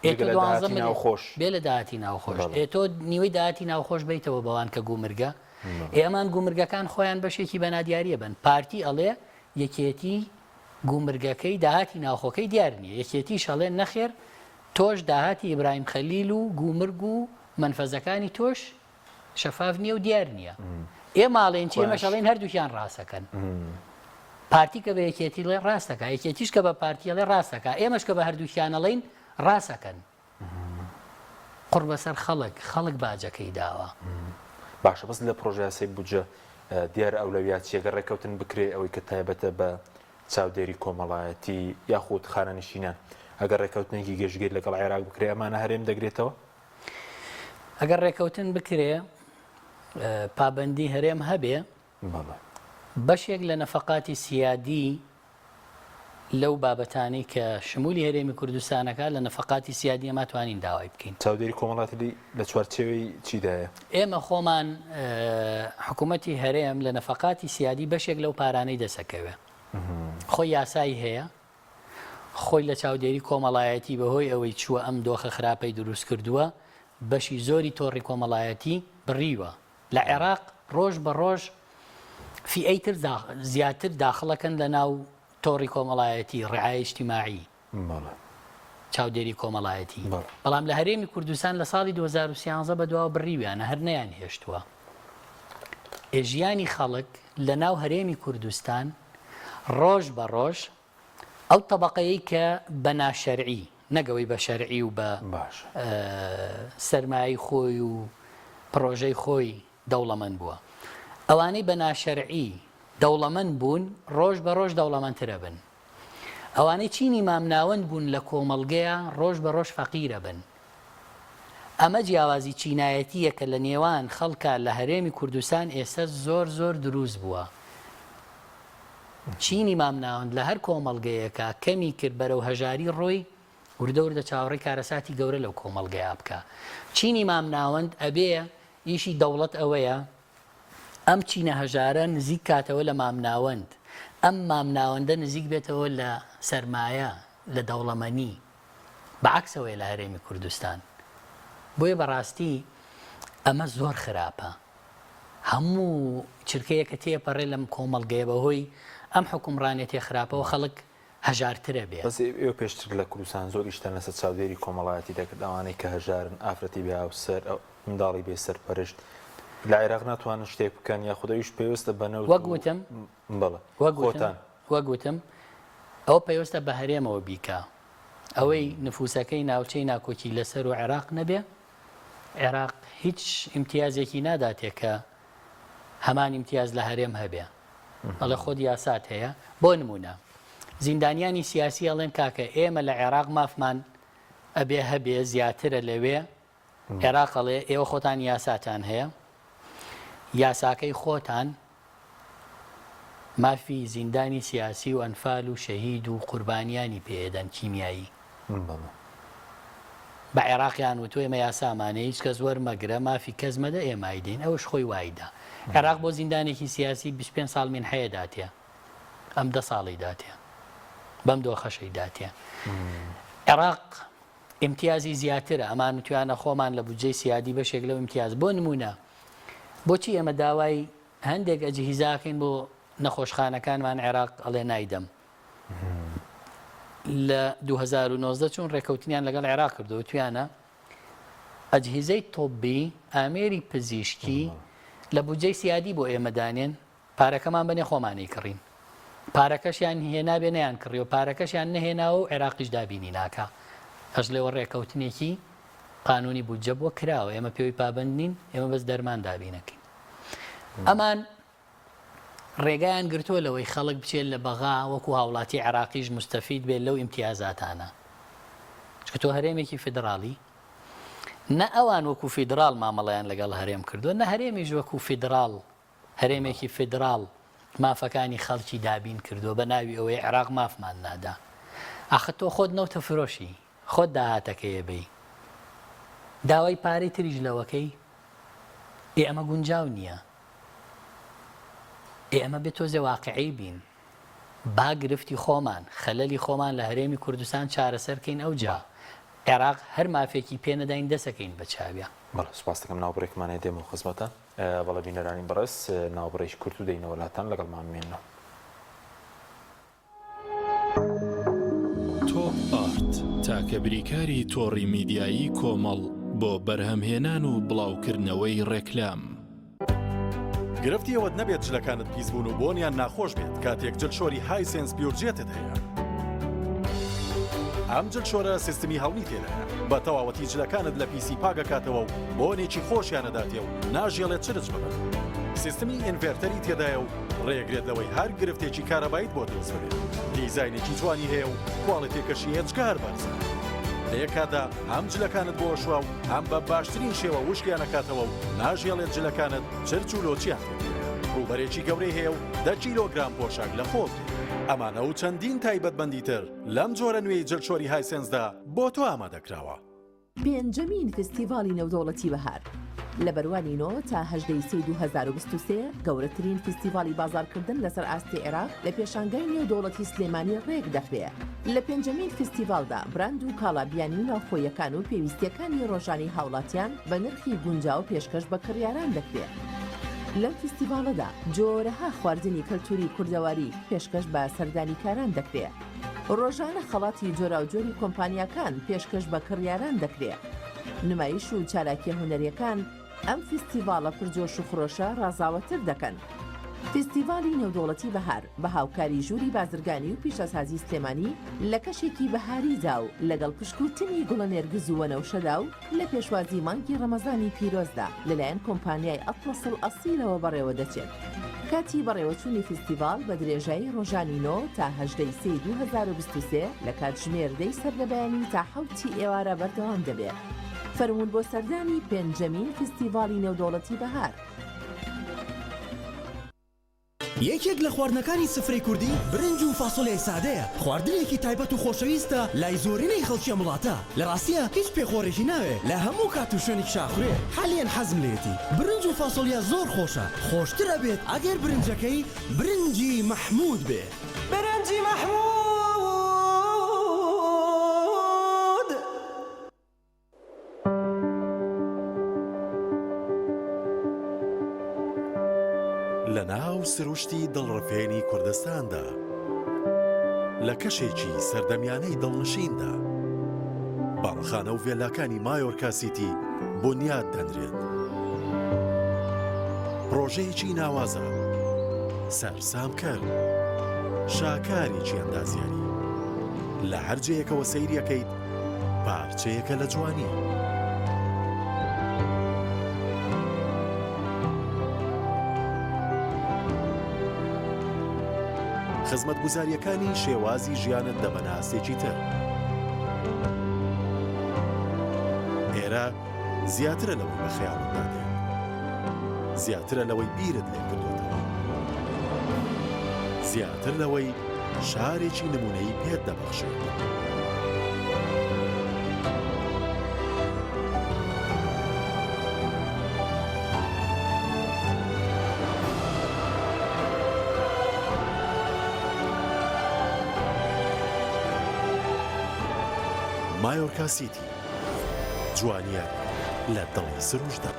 ئێ جگە تۆ لە دوانزە داهاتی ملیار ناوخۆش. بێ لە داهاتی ناوخۆش. بەڵێ. ئێ تۆ نیوەی داهاتی ناوخۆش بەیتەوە بەوان کە گومرگە. بەڵێ. ئێ ئەمان گومرگەکان خۆیان بەشێکی بە نادیاریە بەن. پارتی ئەڵێ یەکێتی گومرگەکەی داهاتی ناوخۆکەی دیار نییە. یەکێتیش ئەڵێ نەخێر تۆش داهاتی ئیبراهیم خەلیل و گومرگ و مەنفەزەکانی تۆش شەفاف نییە و دیار نییە. ئێمە ئەڵێین چی؟ ئێمەش ئەڵێین هەردووکیان ڕاستەکەن. پارتی کە بە یەکێتی ڵێ ڕاستەکە، یەکێتیش کە بە پارتی ئەڵێ ڕاستەکە، ئێمەش کە بە هەردووکیان ئەڵێین ڕاستەکەن. قوڕ بەسەر خەڵک، خەڵک باجەکەی داوە. باشە بەس لە پڕۆژەیاسای بودجە دیارە ئەولەویات چیە گەر ڕێککەوتن بکرێ ئەوەی کە تایبەتە بە چاودێری کۆمەڵایەتی یاخود خانەنشینان ئەگەر ڕێککەوتنێکی گشتگیر لەگەڵ عێراق بکرێ ئەمانە هەرێم دەگرێتەوە؟ ئەگەر ڕێککەوتن بکرێ پابەندی هەرێم هەبێ بەشێک لە نەفەقاتی سیادی لەو بابەتانەی کە شمولی هەرێمی کوردستانەکە لە نەفەقاتی سیادی ئەما توانین داوای بکەین. چاودێری کۆمەڵاتی لە چوارچێوەی چیدایە؟ ئێمە خۆمان حکوومەتی هەرێم لە نەفەقاتی سیادی بەشێک لەو پارانەی دەسەکەوێ خۆی یاسایی هەیە خۆی لە چاودێری کۆمەڵایەتی بەهۆی ئەوەی چووە ئەم دۆخە خراپەی دروست کردووە بەشی زۆری تۆڕی کۆمەڵایەتی بڕیوە لە عێراق ڕۆژ بە ڕۆژ فیئەی تر زیاتر داخڵەکەن لە ناو تۆڕی کۆمەڵایەتی ڕعایە اجتماعی چاودێری کۆمەڵایەتی بەڵام لە هەرێمی کوردستان لە ساڵی 2013 بەدواوە بڕیویانە هەر نەیان هێشتووە ژیانی خەڵک لە ناو هەرێمی کوردستان ڕۆژ بە ڕۆژ ئەو تەبەقەیەی کە بە ناشەرعی، نەک ئەوەی بە شەرعی و بە سەرمایەی خۆی و پڕۆژەی خۆی دەوڵەمەند بووە. ئەوانەی بە ناشەرعی دەوڵەمەند بوون ڕۆژ بە ڕۆژ دەوڵەمەندتر ئەبن. ئەوانەی چینی مامناوەند بوون لە کۆمەڵگەیا ڕۆژ بە ڕۆژ فەقیر ئەبن. ئەمە جیاوازی چینایەتییە کە لە نێوان خەڵکا لە هەرێمی کوردستان ئێستا زۆر زۆر دروست بووە. چینی مامناوەند لە هەر کۆمەڵگەیەکا کەمی کرد بەرەو هەژاری ڕۆی، وردە وردە چاوەڕێی کارەساتی گەورە لەو کۆمەڵگەیا بکا. چینی مامناوەند ئەبێ ئیشی دەوڵەت ئەوەیە ئەم چینە هەژارە نزیک کاتەوە لە مامناوەند، ئەم مامناوەندە نزیک بێتەوە لە سەرمایە، لە دەوڵەمەنی. بە عەکسەوەیە لە هەرێمی کوردستان. بۆیە بەڕاستی ئەمە زۆر خراپە. هەموو چرکەیەک کە تێپەڕێ لەم کۆمەڵگەیە بەهۆی ئەم حوکمڕانێتیە خراپەوە خەڵک هەژارترە بێ. بەس ئێوە پێشتر لە کوردستان زۆر ئیشتان لەسەر چاودێری کۆمەڵایەتی دەکرد ئەوانەی کە هەژارن ئافرەتی بێ هاوسەر منداڵی بێ سەرپەرشت لە عێراق ناتوانن شتێک بکەن یاخود ئەویش پەیوەستە بە نەوت وەک وتم بەڵێ وەک وتم خۆتان وەک وتم ئەوە پەیوەستە بە هەرێمەوە بیکا ئەوەی نفوسەکەی ناوچەی ناکۆکی لەسەر و عێراق نەبێ عێراق هیچ ئیمتیازێکی ناداتێ کە هەمان ئیمتیاز لە هەرێم هەبێ ئەڵێ خۆت یاسات هەیە بۆ نمونە زیندانیانی سیاسی ئەڵێن کاکە ئێمە لە عێراق مافمان ئەبێ هەبێ زیاترە لەوێ عێراق ئەڵێ ئێوە خۆتان یاساتان هەیە یاساکەی خۆتان مافی زیندانی سیاسی و ئەنفال و شەهید و قوربانیانی پێ ئەدەن کیمیایی بە عێراقیان وتوە ئێمە یاسامان هەیە هیچ کەس وەرمەگرە مافی کەس مەدە ئێمە ئەیدەین ئەوش خۆی وایدا عێراق بۆ زیندانێکی سیاسی 25 ساڵ مینحەیە داتێ ئەم دە ساڵی داتێ بەم دۆخەشەی داتێ عێراق ئیمتیازی زیاترە ئەمان وتویانە خۆمان لە بودجەی سیادی بەشێک لەو ئیمتیاز بۆ نمونە بۆچی ئێمە داوای هەندێک ئەجهیزاکەین بۆ نەخۆشخانەکانمان عێراق ئەڵێ نایدەم لە 2019 چون ڕێکەوتنیان لەگەڵ عێراق کردو تویانە ئەجهیزەی تۆبی ئامێری پزیشکی لە بودجەی سیادی بۆ ئێمە دانێن پارەکەمان بەنێ خۆمان ئەیکڕین پارەکەشیان هێنابێ نەیان کڕیوە پارەکەشیان نەهێناوە و عێراقیش دابینی ناکا ئەشڵێ ڕێکەوتنێکی قانونی بودجە بووە کراوە ئێمە پێوەی پابەند نین ئێمە بەس دەرمان دابینەکەین ئەمان ڕێگایان گرتووە لەوەی خەڵک بچێت لە بەغا وەکو هاوڵاتی عێراقیش مستەفید بێت لەو ئیمتیازاتانە چونکە تۆ هەرێمێکی فیدراڵی نە ئەوان وەکو فیدراڵ مامەڵەیان لەگەڵ هەرێم کردووە نە هەرێمیش وەکو فیدراڵ هەرێمێکی فیدراڵ مافەکانی خەڵکی دابین کردووە بە ناوی ئەوەی عێراق مافمان نادا. ئاخر تۆ خۆت نەوتە فرۆشی، خۆت داهاتەکەی ئەبەی. داوای پارەی تریش لەوەکەی؟ ئێ ئەمە گونجاو نییە. ئێ ئەمە بێ تۆزێ واقعی بین. با گرفتی خۆمان، خەلەلی خۆمان لە هەرێمی کوردستان چارەسەر کەین ئەوجا عێراق هەر مافێکی پێ نەداین دەسەکەین بە چاویا. بەڵێ سوپاست دەکەم ناوبڕێکمان هەیە دێمەوە خزمەتان. بەڵێ بینەرانی بەڕێز ناوبڕێکی کورت و دێینەوە لاتان لەگەڵمان بمێننەوە. تۆپ ئارت، تاکە بریکاری تۆڕی میدیایی کۆمەڵ بۆ بەرهەمهێنان و بڵاوکردنەوەی ڕێکلام. گرفتی ئەوەت نەبێت جلەکانت پیس بوون و بۆنیان ناخۆش بێت کاتێک جلشۆری هایسێنس پیورجێتت هەیە. ئەم جلشۆرە سیستمی هەڵمی تێدایە بە تەواوەتی جلەکانت لە پیسی پاکەکاتەوە و بۆنێکی خۆشیان ئەداتێ و ناژێڵێت چرچ ببن. سیستمی inverter ی تێدایە و ڕێگرێت لەوەی هەر گرفتێکی کارەباییت بۆ دروست ببێت. دیزاینێکی جوانی هەیە و کواڵێتیەکەشی ئێجگار بەرزە. لە یەک کاتدا هەم جلەکانت بۆ ئەشوا و هەم بە باشترین شێوە وشکیان ئەکاتەوە و ناژێڵێت جلەکانت چرچ و لۆچیان تێ بێت. ڕووبەرێکی گەورەی هەیە و دە کیلۆگرام پۆشاک لە خۆ گرێت. ئەمانە و چەندین تایبەتمەندی تر لەم جۆرە نوێی جلشۆری هایسێنسدا بۆ تۆ ئامادەکراوە. پێنجەمین فیستیڤاڵی نێودەوڵەتی بەهار لە بەرواری نۆ تا 18 ی سێی 2023 گەورەترین فیستیڤاڵی بازاڕکردن لەسەر ئاستی عێراق لە پێشانگای نێودەوڵەتی سلێمانی ڕێک دەخرێ. لە پێنجەمین فیستیڤاڵدا براند و کاڵا بیانی و ناوخۆییەکان و پێویستییەکانی ڕۆژانەی هاوڵاتیان بە نرخی گونجاو پێشکەش بە کڕیاران دەکرێ. لەم فیستیڤاڵەدا جۆرەها خواردنی کەلتوری کوردەواری پێشکەش بە سەردانیکاران دەکرێ. ڕۆژانە خەڵاتی جۆراوجۆری کۆمپانیاکان پێشکەش بە کڕیاران دەکرێ. نمایش و چالاکیە هونەریەکان ئەم فیستیڤاڵە پر جۆش و خرۆشە ڕازاوەتر دەکەن. فیستیڤاڵی نێودەوڵەتی بەهار بە هاوکاری ژووری بازرگانی و پیشەسازی سلێمانی لە کەشێکی بەهاریدا و لەگەڵ پشکووتنی گوڵە نێرگز و وەنەوشەدا و لە پێشوازی مانگی ڕەمەزانی پیرۆزدا لەلایەن کۆمپانیای ئەتڵەس ئەڵئەسیلەوە بەڕێوەدەچێت. کاتی بەڕێوەچوونی فیستیڤاڵ بە درێژایی ڕۆژانی نۆ تا 18 ی سێی 2023 لە کاتژمێر دەی سەرلەبەیانی تا حەوتی ئێوارە بەردەوام دەبێت. فەرموون بۆ سەردانی پێنجەمین فیستیڤاڵی نێودەوڵەتی بەهار. یەکێک لە خواردنەکانی سفرەی کوردی برنج و فاسۆلیای سادەیە، خواردنێکی تایبەت و خۆشەویستە لای زۆرینەی خەڵکی ئەم وڵاتە، لە ڕاستیا هیچ پێخۆرێکی ناوێ لە هەموو کات و شوێنێکیشا ئەخورێ، حالیەن حەزم لێیەتی برنج و فاسۆلیا زۆر خۆشە، خۆشتر ئەبێت ئەگەر برنجەکەی برنجی مەحمود بێ. برنجی مەحمود. لە ناو سروشتی دڵڕفێنی کوردستاندا، لە کەشێکی سەردەمیانەی دڵنشیندا، باڵەخانە و ڤێلاکانی مایۆرکا سیتی بونیاد دەنرێت. پڕۆژەیەکی ناوازە، سەرسامکەر، شاکارێکی ئەندازیاری. لە هەر جێیەکەوە سەیری ئەکەیت، پارچەیەکە لە جوانی. خزمەتگوزارییەکانی شێوازی ژیانت دەبەنە ئاستێکی تر. ئێرە زیاترە لەوەی بە خەیاڵتدا دێت. زیاترە لەوەی بیرت لێ کردۆتەوە. زیاتر لەوەی شارێکی نموونەیی پێت دەبەخشێت. مایۆرکا سیتی، جوانییەک لە دڵی سروشتدا.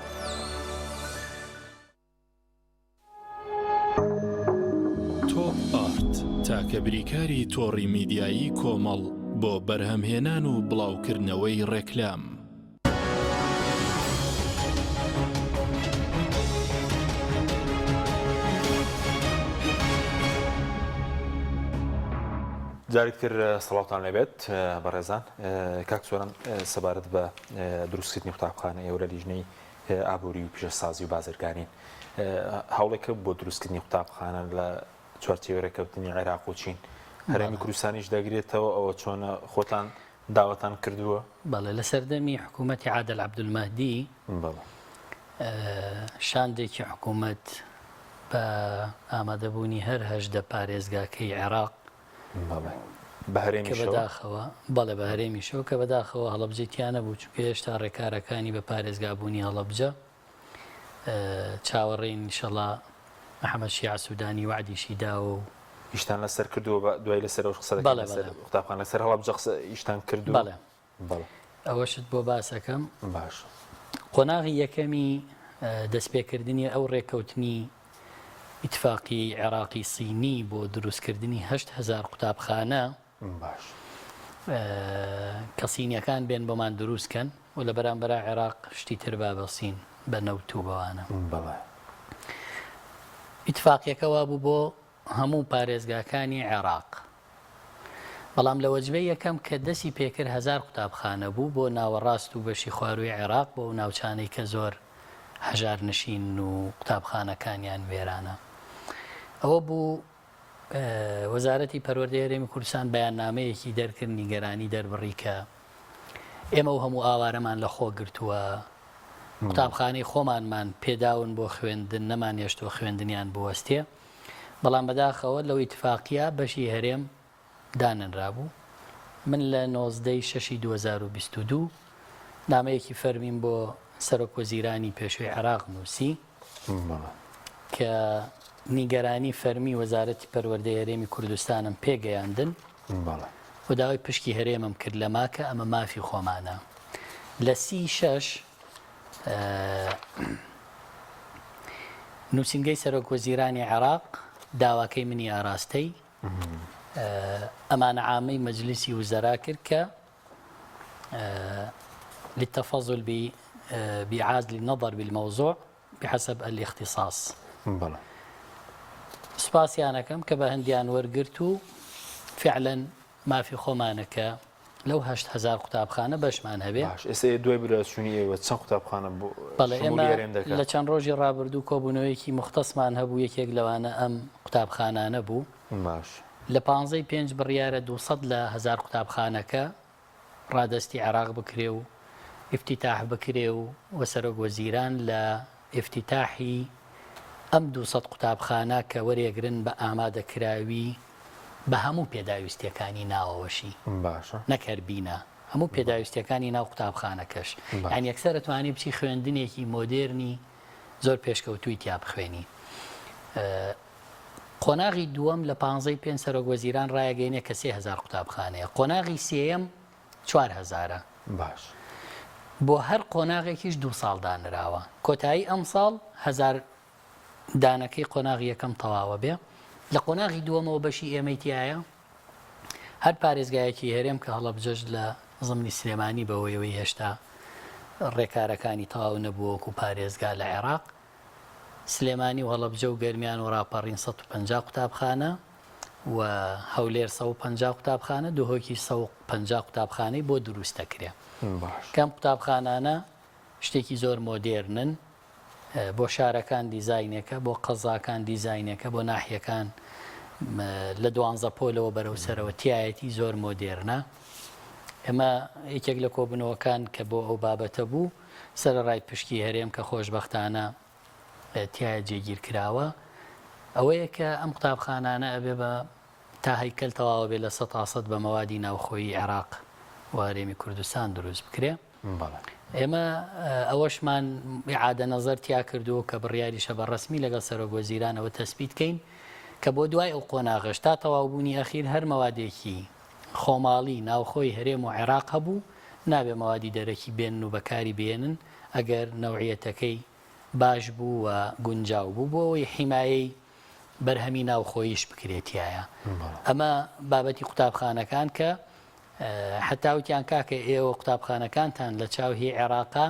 تۆپ ئارت، تاکە بریکاری تۆڕی میدیایی کۆمەڵ بۆ بەرهەمهێنان و بڵاوکردنەوەی ڕێکلام. جارێکی تر سڵاوتان لێبێت بەڕێزان. کاک سۆران سەبارەت بە دروستکردنی قوتابخانە ئێوە لە لیژنەی ئابووری و پیشەسازی و بازرگانین. هەوڵێکە بۆ دروستکردنی قوتابخانە لە چوارچێوەی رێککەوتنی عێراق و چین هەرێمی کوردستانیش دەگرێتەوە، ئەوە چۆنە خۆتان داواتان کردووە؟ بەڵێ، لە سەردەمی حکوومەتی عادل عەبدولمەهدی شاندێکی حکوومەت بە ئامادەبوونی هەر 18 پارێزگاکەی عێراق. بە هەرێمیشەوە؟ کە بەداخەوە، بەڵێ بە هەرێمیشەوە، کە بەداخەوە هەڵەبجەی تیا نەبوو، چونکە هێشتا ڕێکارەکانی بە پارێزگابوونی هەڵەبجە چاوەڕێین ئینشەڵا محەمەد شیاع سوودانی وەعدیشی داوە و. ئیشتان لەسەر کردووە بە دوای لەسەر ئەوش قسە دەکەین بەڵێ لەسەر بەڵێ. قوتابخانە لەسەر هەڵەبجە قسە ئیشتان کردووە؟ بەڵێ. بەڵێ. ئەوەشت بۆ باس ئەکەم. باش. قۆناغی یەکەمی دەستپێکردنی ئەو ڕێککەوتنی ئیتفاقیەی عێراقی صینی بۆ دروستکردنی 8000 قوتابخانە باش. کە صینیەکان بێن بۆمان دروست کەن و لە بەرامبەرا عێراق شتی تر با بە صین بە نەوت و بەوانە. بەڵێ. ئیتفاقیەکە وابوو بۆ هەموو پارێزگاکانی عێراق. بەڵام لە وەجبەی یەکەم کە دەسی پێکرد هەزار قوتابخانە بوو بۆ ناوەڕاست و بەشی خوارووی عێراق بۆ ئەو ناوچانەی کە زۆر هەژار نشینن و قوتابخانەکانیان وێرانە. ئەوە بوو وەزارەتی پەروەردەی هەرێمی کوردستان بەیاننامەیەکی دەرکرد نیگەرانی دەربڕی کە ئێمە و هەموو ئاوارەمان لە خۆ گرتووە، قوتابخانەی خۆمانمان پێداون بۆ خوێندن نەمانهێشتووە خوێندنیان بوەستێ. بەڵام بەداخەوە لەو ئیتفاقیە بەشی هەرێم دانەنرابوو. من لە 19 ی شەشی 2022 نامەیەکی فەرمیم بۆ سەرۆک وەزیرانی پێشووی عێراق نووسی کە نیگەرانی فەرمی وەزارەتی پەروەردەی هەرێمی کوردستانم پێگەیاندن و داوای پشکی هەرێمم کرد لەما کە ئەمە مافی خۆمانە. لە سی شەش نووسینگەی سەرۆک وەزیرانی عێراق داواکەی منی ئاراستەی ئەمانە عامەی مەجلیسی وزەرا کرد کە للتفضل بإعادة النظر بالموضوع بحسب الاختصاص بەڵێ. سوپاسیان ئەکەم کە بە هەندیان وەرگرت و فعلا مافی خۆمانە کە لەو 8000 قوتابخانە بەشمان هەبێ. باش ئێستا ئێ دوای بەرەوچوونی ئێوە چەند قوتابخانە بۆ بەڵێ شمولی ئێمە هەرێم دەکات؟ لە چەند ڕۆژی ڕابردوو کۆبوونەوەیەکی موختەسمان هەبوو یەکێک لەوانە ئەم قوتابخانانە بوو. باش. لە پانزەی پێنج بڕیارە 200 لە هەزار قوتابخانەکە ڕادەستی عێراق بکرێ و ئیفتیتاح بکرێ و و سەرۆک وەزیران لە ئیفتیتاحی ئەم 200 قوتابخانە کە وەرێگرن بە ئامادەکراوی بە هەموو پێداویستیەکانی ناوەوەشی باشە. نەک هەر بینا هەموو پێداویستیەکانی ناو قوتابخانەکەش باشە. یانی یەکسەر ئەتوانی بچی خوێندنێکی مۆدێرنی زۆر پێشکەوتووی تیا بخوێنی. قۆناغی دووەم لە پانزەی پێنج سەرۆک وەزیران ڕایەگەینێ کە 3000 قوتابخانەیە قۆناغی سێیەم چوار هەزارە. باش. بۆ هەر قۆناغێکیش دوو ساڵ دانراوە کۆتایی ئەمساڵ هەزار دانەکەی قۆناغی یەکەم تەواوە بێ لە قۆناغی دووەمەوە بەشی ئێمەی تایە هەر پارێزگایەکی هەرێم کە هەڵەبجەش لە زمنی سلێمانی بەوەیەوەی هێشتا ڕێکارەکانی تەواو نەبووە وەکو پارێزگا لە عێراق سلێمانی و هەڵەبجە و گەرمیان و ڕاپەڕین 150 قوتابخانە و هەولێر 150 قوتابخانە دهۆکیش 150 قوتابخانەی بۆ دروست دەکرێ کەم قوتابخانانە شتێکی زۆر مۆدێرنن بۆ شارەکان دیزاینێکە، بۆ قەزاکان دیزاینێکە، بۆ ناحیەکان لە دوانزە پۆلەوە بەرەو سەرەوە تایەتی زۆر مۆدێرنە. ئێمە یەکێک لە کۆبوونەوەکان کە بۆ ئەو بابەتە بوو سەرەڕای پشکی هەرێم کە خۆشبەختانە تایە جێگیر کراوە ئەوەیە کە ئەم قوتابخانانە ئەبێ بە تا هەیکەل تەواوە بێ لە سەتا سەد بە مەوادی ناوخۆیی عێراق و هەرێمی کوردستان دروست بکرێ. بەڵێ. ئێمە ئەوەشمان ئیعادە نەزەر تیا کردووە کە بڕیاریشە بە ڕەسمی لەگەڵ سەرۆک وەزیرانەوە تەسبیت کەین کە بۆ دوای ئەو قۆناغەش تا تەواوبوونی ئەخیر هەر مەوادێکی خۆماڵی ناوخۆی هەرێم و عێراق هەبوو نابێ مەوادی دەرەکی بێنن و بەکاری بێنن ئەگەر نەوعیەتەکەی باش بوو و گونجاو بوو بۆ ئەوەی حیمایەی بەرهەمی ناوخۆییش بکرێت تیایا. ئەمە بابەتی قوتابخانەکان کە حەتا وتیان کاکە ئێوە قوتابخانەکانتان لە چاو هی عێراقا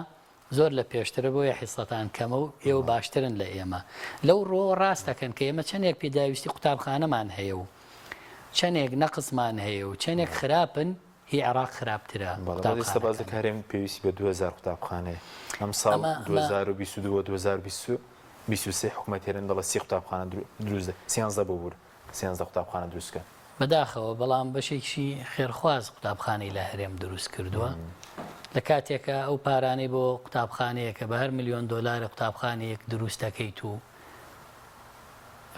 زۆر لە پێشترە بۆیە حیسەتان کەمە و ئێوە باشترن لە ئێمە. لەو ڕووەوە ڕاست دەکەن کە ئێمە چەندێک پێداویستی قوتابخانەمان هەیە و چەندێک نەقسمان هەیە و چەندێک خراپن هی عێراق خراپترە بەڵێ بەس ئێستا باس دەکەن قوتابخانەکانی. هەرێم پێویستی بە 2000 قوتابخانەیە ئەمساڵ ئەمە ئەمە 2022 و 2023 حکومەتی هەرێم دەڵێ سی قوتابخانە دروست دەکەن سیانزە ببورە سیانزە قوتابخانە دروست کەن. بەداخەوە بەڵام بەشێکیشی خێرخواز قوتابخانەی لە هەرێم دروست کردووە لە کاتێکا ئەو پارانەی بۆ قوتابخانەیەکە بە هەر ملیۆن دۆلارە قوتابخانەیەک دروست دەکەیت و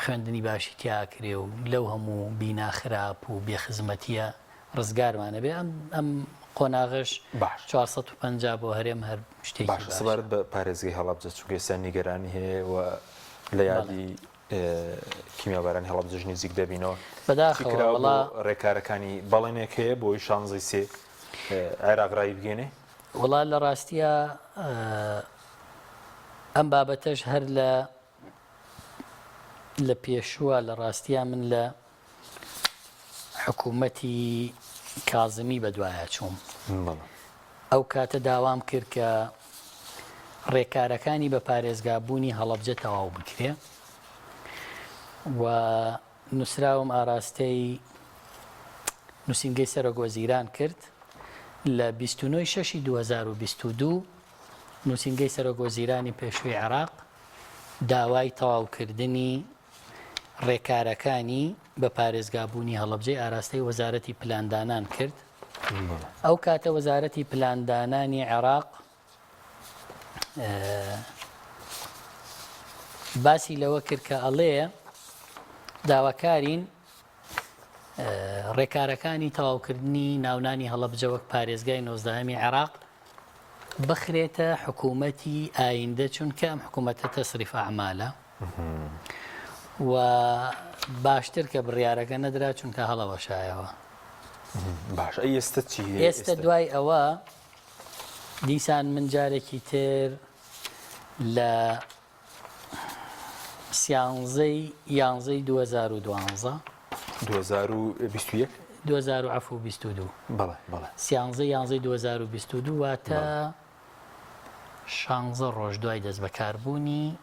خوێندنی باشی تیا ئەکرێ و لەو هەموو بینا خراپ و بێ خزمەتیە. ڕزگارمانە بێ ئەم ئەم قۆناغەش باش 450 بۆ هەرێم هەر شتێکی باشە باشە. سەبارەت بە پارێزگەی هەڵەبجە چونکە ئێستا نیگەرانی هەیە و لە یادی کیمیابارانی هەڵەبجەش نزیک دەبینەوە چی بەداخەوە کراوە بۆ وەڵا ڕێکارەکانی بەڵێنێک هەیە بۆی شانزەی سێ عێراق ڕای بگەێنێ؟ وەڵا لە ڕاستیا ئەم بابەتەش هەر لە لە پێشووە لە ڕاستیا من لە حکوومەتی کازمی بەدوایە چووم ئەو کاتە داوام کرد کە ڕێکارەکانی بە پارێزگابوونی هەڵەبجە تەواو بکرێ و نووسراوم ئاراستەی نووسینگەی سەرۆک وەزیران کرد لە 29 شەشی 2022 نووسینگەی سەرۆک وەزیرانی پێشووی عێراق داوای تەواوکردنی ڕێکارەکانی بە پارێزگابوونی هەڵەبجەی ئاراستەی وەزارەتی پلاندانان کرد. ئەو کاتە وەزارەتی پلاندانانی عێراق باسی لەوە کرد کە ئەڵێ داواکارین ڕێکارەکانی تەواوکردنی ناونانی هەڵەبجە وەک پارێزگای نۆزدەهەمی عێراق بخرێتە حکوومەتی ئایندە چونکە ئەم حکوومەتە تەسریف ئەعمالە و باشتر کە بڕیارەکە نەدرا چونکە هەڵەوەشایەوە. باش ئەی ئێستا چی هەیە؟ ئێستا دوای ئەوە دیسان من جارێکی تر لە سیانزەی یانزەی 2012 2021 2000 عفو 22 بەڵێ بەڵێ سیانزە یانزەی 2022 واتە شانزە ڕۆژ دوای دەست بەکاربوونی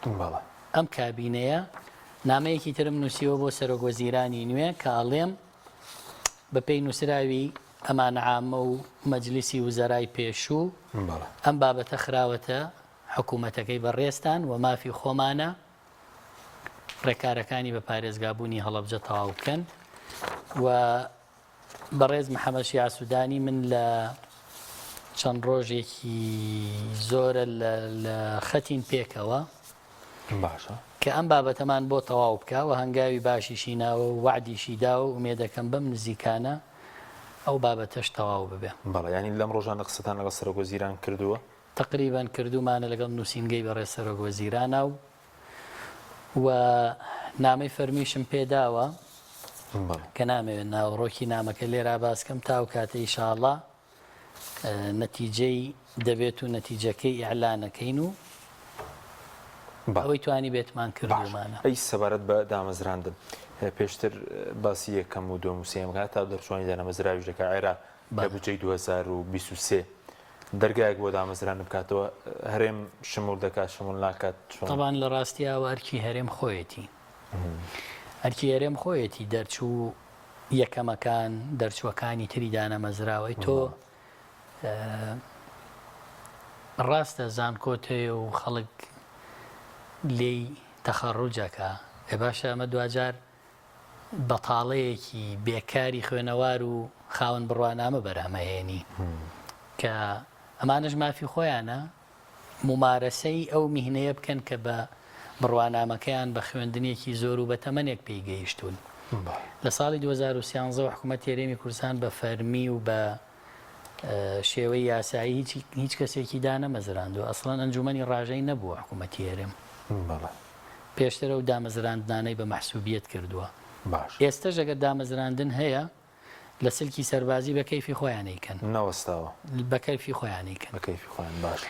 بەڵێ ئەم کابینەیە نامەیەکی ترم نووسیوە بۆ سەرۆک وەزیرانی نوێ کە ئەڵێم بەپێی نووسراوی ئەمانە عامە و مەجلیسی وزەرای پێشوو ئەم بابەتە خراوەتە حکوومەتەکەی بەڕێزتان و مافی خۆمانە ڕێکارەکانی بە پارێزگابوونی هەڵەبجە تەواو بکەن و بەڕێز محەممەد شیاع سوودانی من لە چەند ڕۆژێکی زۆرە لە خەتین پێکەوە باشە کە ئەم بابەتەمان بۆ تەواو بکە و هەنگاوی باشیشی ناوە و وەعدیشی داوە و ئومێدەکەم بەم نزیکانە ئەو بابەتەش تەواو ببێ. بەڵێ یانی لەم ڕۆژانە قسەتان لەگەڵ سەرۆک وەزیران کردووە؟ تەقریبەن کردوومانە لەگەڵ نووسینگەی بەڕێز سەرۆک وەزیرانا و و نامەی فەرمیشم پێ داوە کە نامەوێت ناوەڕۆکی نامەکە لێرا باس کەم تا ئەو کاتە ئیشاڵا نەتیجەی دەبێت و نەتیجەکەی ئیعلانەکەین و ئەوەی توانی بێتمان کردومانە. ئەی سەبارەت بە دامەزراندن پێشتر باسی یەکەم و دووەم و سێیەم تا دەرچوانی دانەمەزراویش دەکات عێراق لە بودجەی 2023 دەرگایەک بۆ دامەزراندن بکاتەوە هەرێم شمول دەکات شمول ناکات چۆن؟ تەبان لە ڕاستیاوە ئەرکی هەرێم خۆیەتی ئەرکی هەرێم خۆیەتی دەرچوو یەکەمەکان دەرچووەکانی تری دانەمەزراوەی تۆ ڕاستە زانکۆت هەیە و خەڵک لێی تەخەڕوجەکە ئێ باشە ئەمە دواجار بەتاڵەیەکی بێکاری خوێنەوار و خاوەن بڕوانامە بەرهەمەهێنی کە ئەمانەش مافی خۆیانە مومارەسەی ئەو میهنەیە بکەن کە بە بڕوانامەکەیان بە خوێندنێکی زۆر و بە تەمەنێک پێی گەیشتوون. لە ساڵی 2013 وە حکوومەتی هەرێمی کوردستان بە فەرمی و بە شێوەی یاسایی هیچ هیچ کەسێکی دانەمەزراندووە ئەسڵەن ئەنجومەنی ڕاژەی نەبووە حکوومەتی هەرێم. پێشتر ئەو دامەزراندنانەی بە مەحسوبیەت کردووە. ئێستەش ئەگەر دامەزراندن هەیە لە سلکی سەربازی بە کەیفی خۆیان ئەیکەن. نەوەستاوە. بە کەیفی خۆیان ئەیکەن. بە کەیفی خۆیان باش.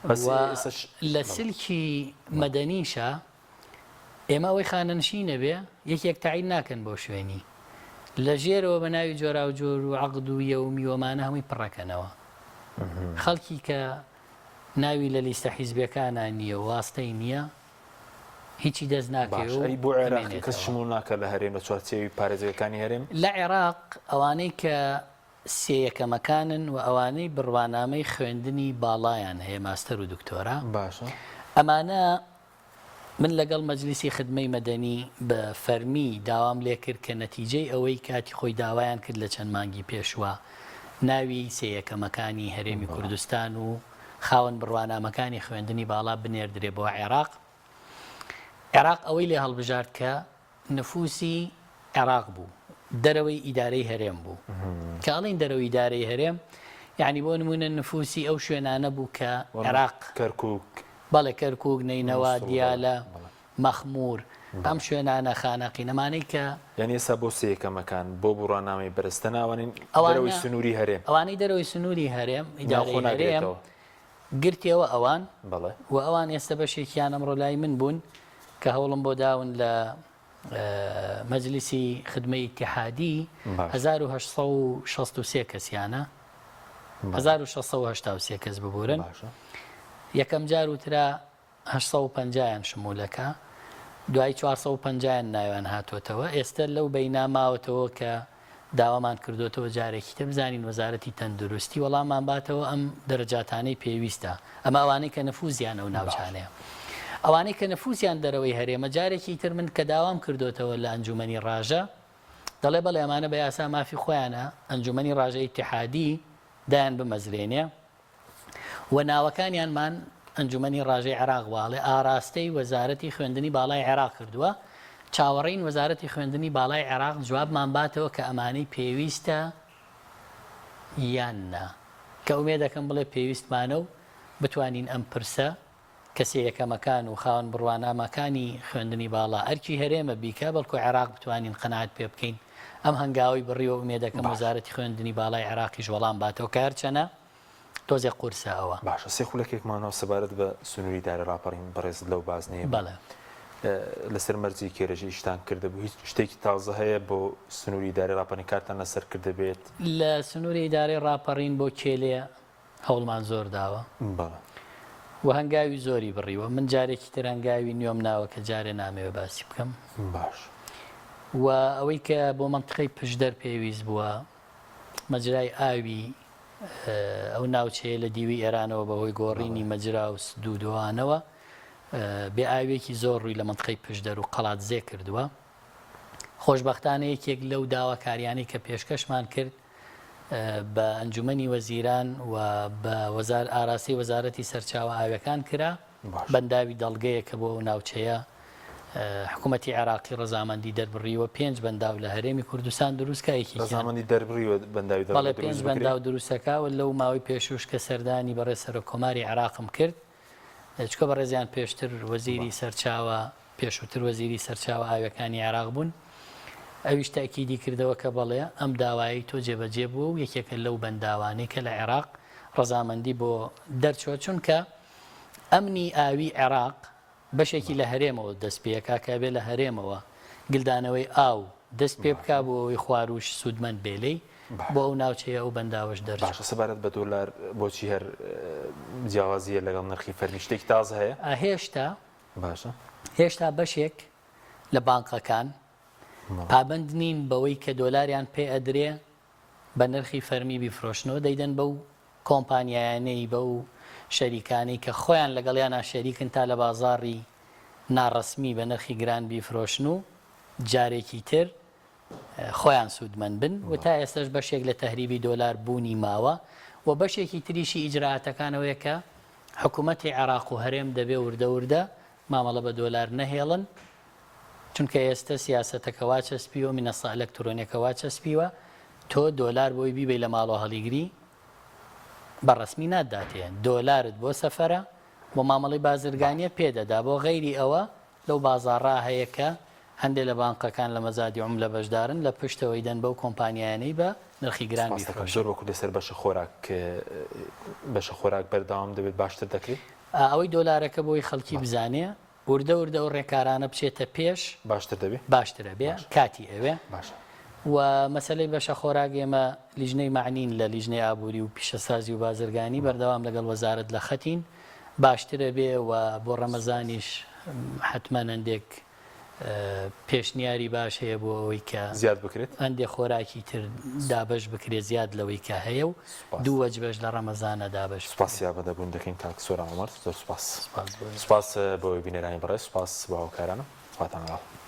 بەس و ئێستەش لە سلکی مەدەنیشا ئێمە ئەوەی خانەنشین ئەبێ یەکێک تەعین ناکەن بۆ شوێنی. لە ژێرەوە بە ناوی جۆراوجۆر و عەقد و یەومی و ئەمانە هەمووی پڕەکەنەوە. خەڵکی کە ناوی لە لیستە حیزبیەکانا نییە و واستەی نییە هیچی دەست ناکەوێ باش و ئەی بۆ عێراق کەس ئەمێنێتەوە. شمول ناکات لە هەرێم لە چوارچێوی پارێزگەکانی هەرێم؟ لە عێراق ئەوانەی کە سێ یەکەمەکانن و ئەوانەی بڕوانامەی خوێندنی باڵایان هەیە ماستەر و دکتۆرا باشە. ئەمانە من لەگەڵ مەجلیسی خدمەی مەدەنی بە فەرمی داوام لێکرد کە نەتیجەی ئەوەی کاتی خۆی داوایان کرد لە چەند مانگی پێشوە ناوی سێ یەکەمەکانی هەرێمی کوردستان و خاوەن بڕوانامەکانی خوێندنی باڵا بنێردرێ بۆ عێراق عێراق ئەوەی لێ هەڵبژارد کە نفوسی عێراق بوو. دەرەوەی ئیدارەی هەرێم بوو. کە ئەڵێین دەرەوەی ئیدارەی هەرێم یانی بۆ نموونە نفوسی ئەو شوێنانە بوو کە عێراق. کەرکوک. بەڵێ کەرکوک، نەینەوا، دیالە، مەخمور، ئەم شوێنانە، خانەقین، ئەمانەی کە. یانی ئێستا بۆ سێ یەکەمەکان بۆ بڕوانامەی بەرز تەنها ئەوانەی دەرەوەی سنووری هەرێم. ئەوانەی دەرەوەی سنووری هەرێم، ئیدارەی هەرێم گرتیەوە ئەوان و ئەوان ئێستا بەشێکیان ئەمڕۆ لای من بوون کە هەوڵم بۆ داون لە مەجلیسی خدمەی ئیتیحادی 1863 کەسیانە 1683 کەس ببورن یەکەم جار وترا 850 یان شمولەکە دوای 450 یان ناویان هاتۆتەوە ئێستە لەو بەینا ماوەتەوە کە داوامان کردۆتەوە جارێکی تر بزانین وەزارەتی تەندروستی وەڵاممان باتەوە ئەم دەرەجاتانەی پێویستە ئەمە ئەوانەی کە نفوزیان ئەو ناوچانەیە ئەوانەی کە نفوزیان دەرەوەی هەرێمە جارێکی تر من کە داوام کردۆتەوە لە ئەنجومەنی ڕاژە دەڵێ بەڵێ ئەمانە بە یاسا مافی خۆیانە ئەنجومەنی ڕاژە ئیتیحادی دایان بمەزرێنێ و ناوەکانیانمان ئەنجومەنی ڕاژەی عێراق واڵێ ئاراستەی وەزارەتی خوێندنی باڵای عێراق کردووە، چاوەڕێین وەزارەتی خوێندنی باڵای عێراق جوابمان باتەوە کە ئەمانەی پێویستە یان نا، کە ئومێدەکەم بڵێ پێویستمانە و بتوانین ئەم پرسە کە سێ یەکەمەکان و خاوەن بڕوانامەکانی خوێندنی باڵا ئەرکی هەرێمە بیکا بەڵکو عێراق بتوانین قەناعەت پێ بکەین ئەم هەنگاوەی بڕیوە ئومێدەکەم وەزارەتی خوێندنی باڵای عێراقیش وەڵام باتەوە کە هەرچەنە تۆزێ قورسە ئەوە. باشە سێ خولەکێک مانەوە سەبارەت بە سنووری دارە ڕاپەڕین بەڕێزت لەو بازنەیە بوو. بەڵێ. لەسەر مەرجی کێرەژی ئیشتان کردبوو هیچ شتێکی تازە هەیە بۆ سنووری ئیدارەی ڕاپەڕین کارتان لەسەر کردبێت؟ لە سنووری ئیدارەی ڕاپەڕین بۆ کێلێ هەوڵمان زۆر داوە بەڵێ. و هەنگاوی زۆری بڕیوە من جارێکی تر هەنگاوی نوێم ناوە کە جارێ نامەوێ باسی بکەم. باش. و ئەوەی کە بۆ مەنتیقەی پشدەر پێویست بووە مەجرای ئاوی ئەو ناوچەیە لە دیوی ئێرانەوە بە هۆی گۆڕینی مەجرا و سدودوانەوە بێ ئاوێکی زۆر ڕووی لە مەنتقەی پشدەر و قەڵادزێ کردووە. خۆشبەختانە یەکێک لەو داواکاریانەی کە پێشکەشمان کرد بە ئەنجومەنی وەزیران و بە وەزار ئاراستەی وەزارەتی سەرچاوە ئاویەکان کرا، بەنداوی دەڵگەیە کە بۆ ئەو ناوچەیە حکوومەتی عێراقی ڕەزامەندی دەربڕیوە پێنج بەنداو لە هەرێمی کوردستان دروستکا یەکێکیان ڕەزامەندی دەربڕیوە بەنداوی دەڵگە بەڵێ پێنج دروست بکرێ؟ بەنداو دروستەکا و لەو ماوەی پێشووش کە سەردانی بەڕێز سەرۆک کۆماری عێراقم کرد چونکە بەڕێزیان پێشتر وەزیری سەرچاوە پێشووتر وەزیری سەرچاوە ئاویەکانی عێراق بوون ئەویش تەئکیدی کردەوە کە بەڵێ ئەم داوایەی تۆ جێبەجێ بووە و یەکێکە لەو بەنداوانەی کە لە عێراق ڕەزامەندی بۆ دەرچووە چونکە ئەمنی ئاوی عێراق بەشێکی لە هەرێمەوە دەست پێکا کە ئەبێ لە هەرێمەوە گلدانەوەی ئاو دەست پێ بکا بۆ ئەوەی خوارووش سوودمەند بێ لێی بۆ ئەو ناوچەیە ئەو بەنداوەش دەرچوو. باشە سەبارەت بە دۆلار بۆچی هەر جیاوازییە لەگەڵ نرخی فەرمی شتێکی تازە هەیە؟ هێشتا باشە. هێشتا بەشێک لە بانقەکان پابەند نین بەوەی کە دۆلاریان پێ ئەدرێ بە نرخی فەرمی بیفرۆشنەوە دەیدەن بەو کۆمپانیایانەی بەو شەریکانەی کە خۆیان لەگەڵیانا شەریکن تا لە بازاڕی ناڕەسمی بە نرخی گران بیفرۆشن و جارێکی تر خۆیان سوودمەند بن و تا ئێستاش بەشێک لە تەهریبی دۆلار بوونی ماوە و بەشێکی تریشی ئیجرائاتەکان ئەوەیە کە حکوومەتی عێراق و هەرێم دەبێ وردە وردە مامەڵە بە دۆلار نەهێڵن چونکە ئێستە سیاسەتەکە وا چەسپیوە مینەسە ئەلەکترۆنیەکە وا چەسپیوە تۆ دۆلار بۆی بیبەی لە ماڵەوە هەڵیگری بە ڕەسمی ناتداتێ دۆلارت بۆ سەفەرە بۆ مامەڵەی بازرگانیە پێ دەدا بۆ غەیری ئەوە لەو بازاڕا هەیە کە هەندێ لە بانقەکان لە مەزادی عوملە بەشدارن لە پشتەوەی دەن بەو کۆمپانیایانەی بە نرخی گران سپاس دەکەم بیفرۆشن. زۆر وەکو لەسەر بەشە خۆراک بەشە خۆراک بەردەوام دەبێت باشتر دەکرێت؟ ئەوەی دۆلارەکە بۆی خەڵکی بزانێ وردە وردە ئەو ڕێکارانە بچێتە پێش باشتر دەبێ؟ باشتر ئەبێ باشە. کاتی ئەوێ. باشە. و مەسەلەی بەشە خۆراک ئێمە لیژنەی مەعنین لە لیژنەی ئابووری و پیشەسازی و بازرگانی بەردەوام لەگەڵ وەزارەت لە خەتین باشتر ئەبێ و بۆ ڕەمەزانیش حەتمەن هەندێک پێشنیاری باش هەیە بۆ ئەوەی کە زیاد بکرێت هەندێک خۆراکی تر دابەش بکرێت زیاد لەوەی کە هەیە و دوو وەجبەش لە ڕەمەزانە دابەش بکرێت. سوپاسی ئامادەبوون دەکەین کاک سۆران عومەر زۆر سوپاس. سوپاس بۆ ئێوە. سوپاس بۆ بینەرانی بەڕێز سوپاس بۆ هاوکارانم خواتان لەگەڵ.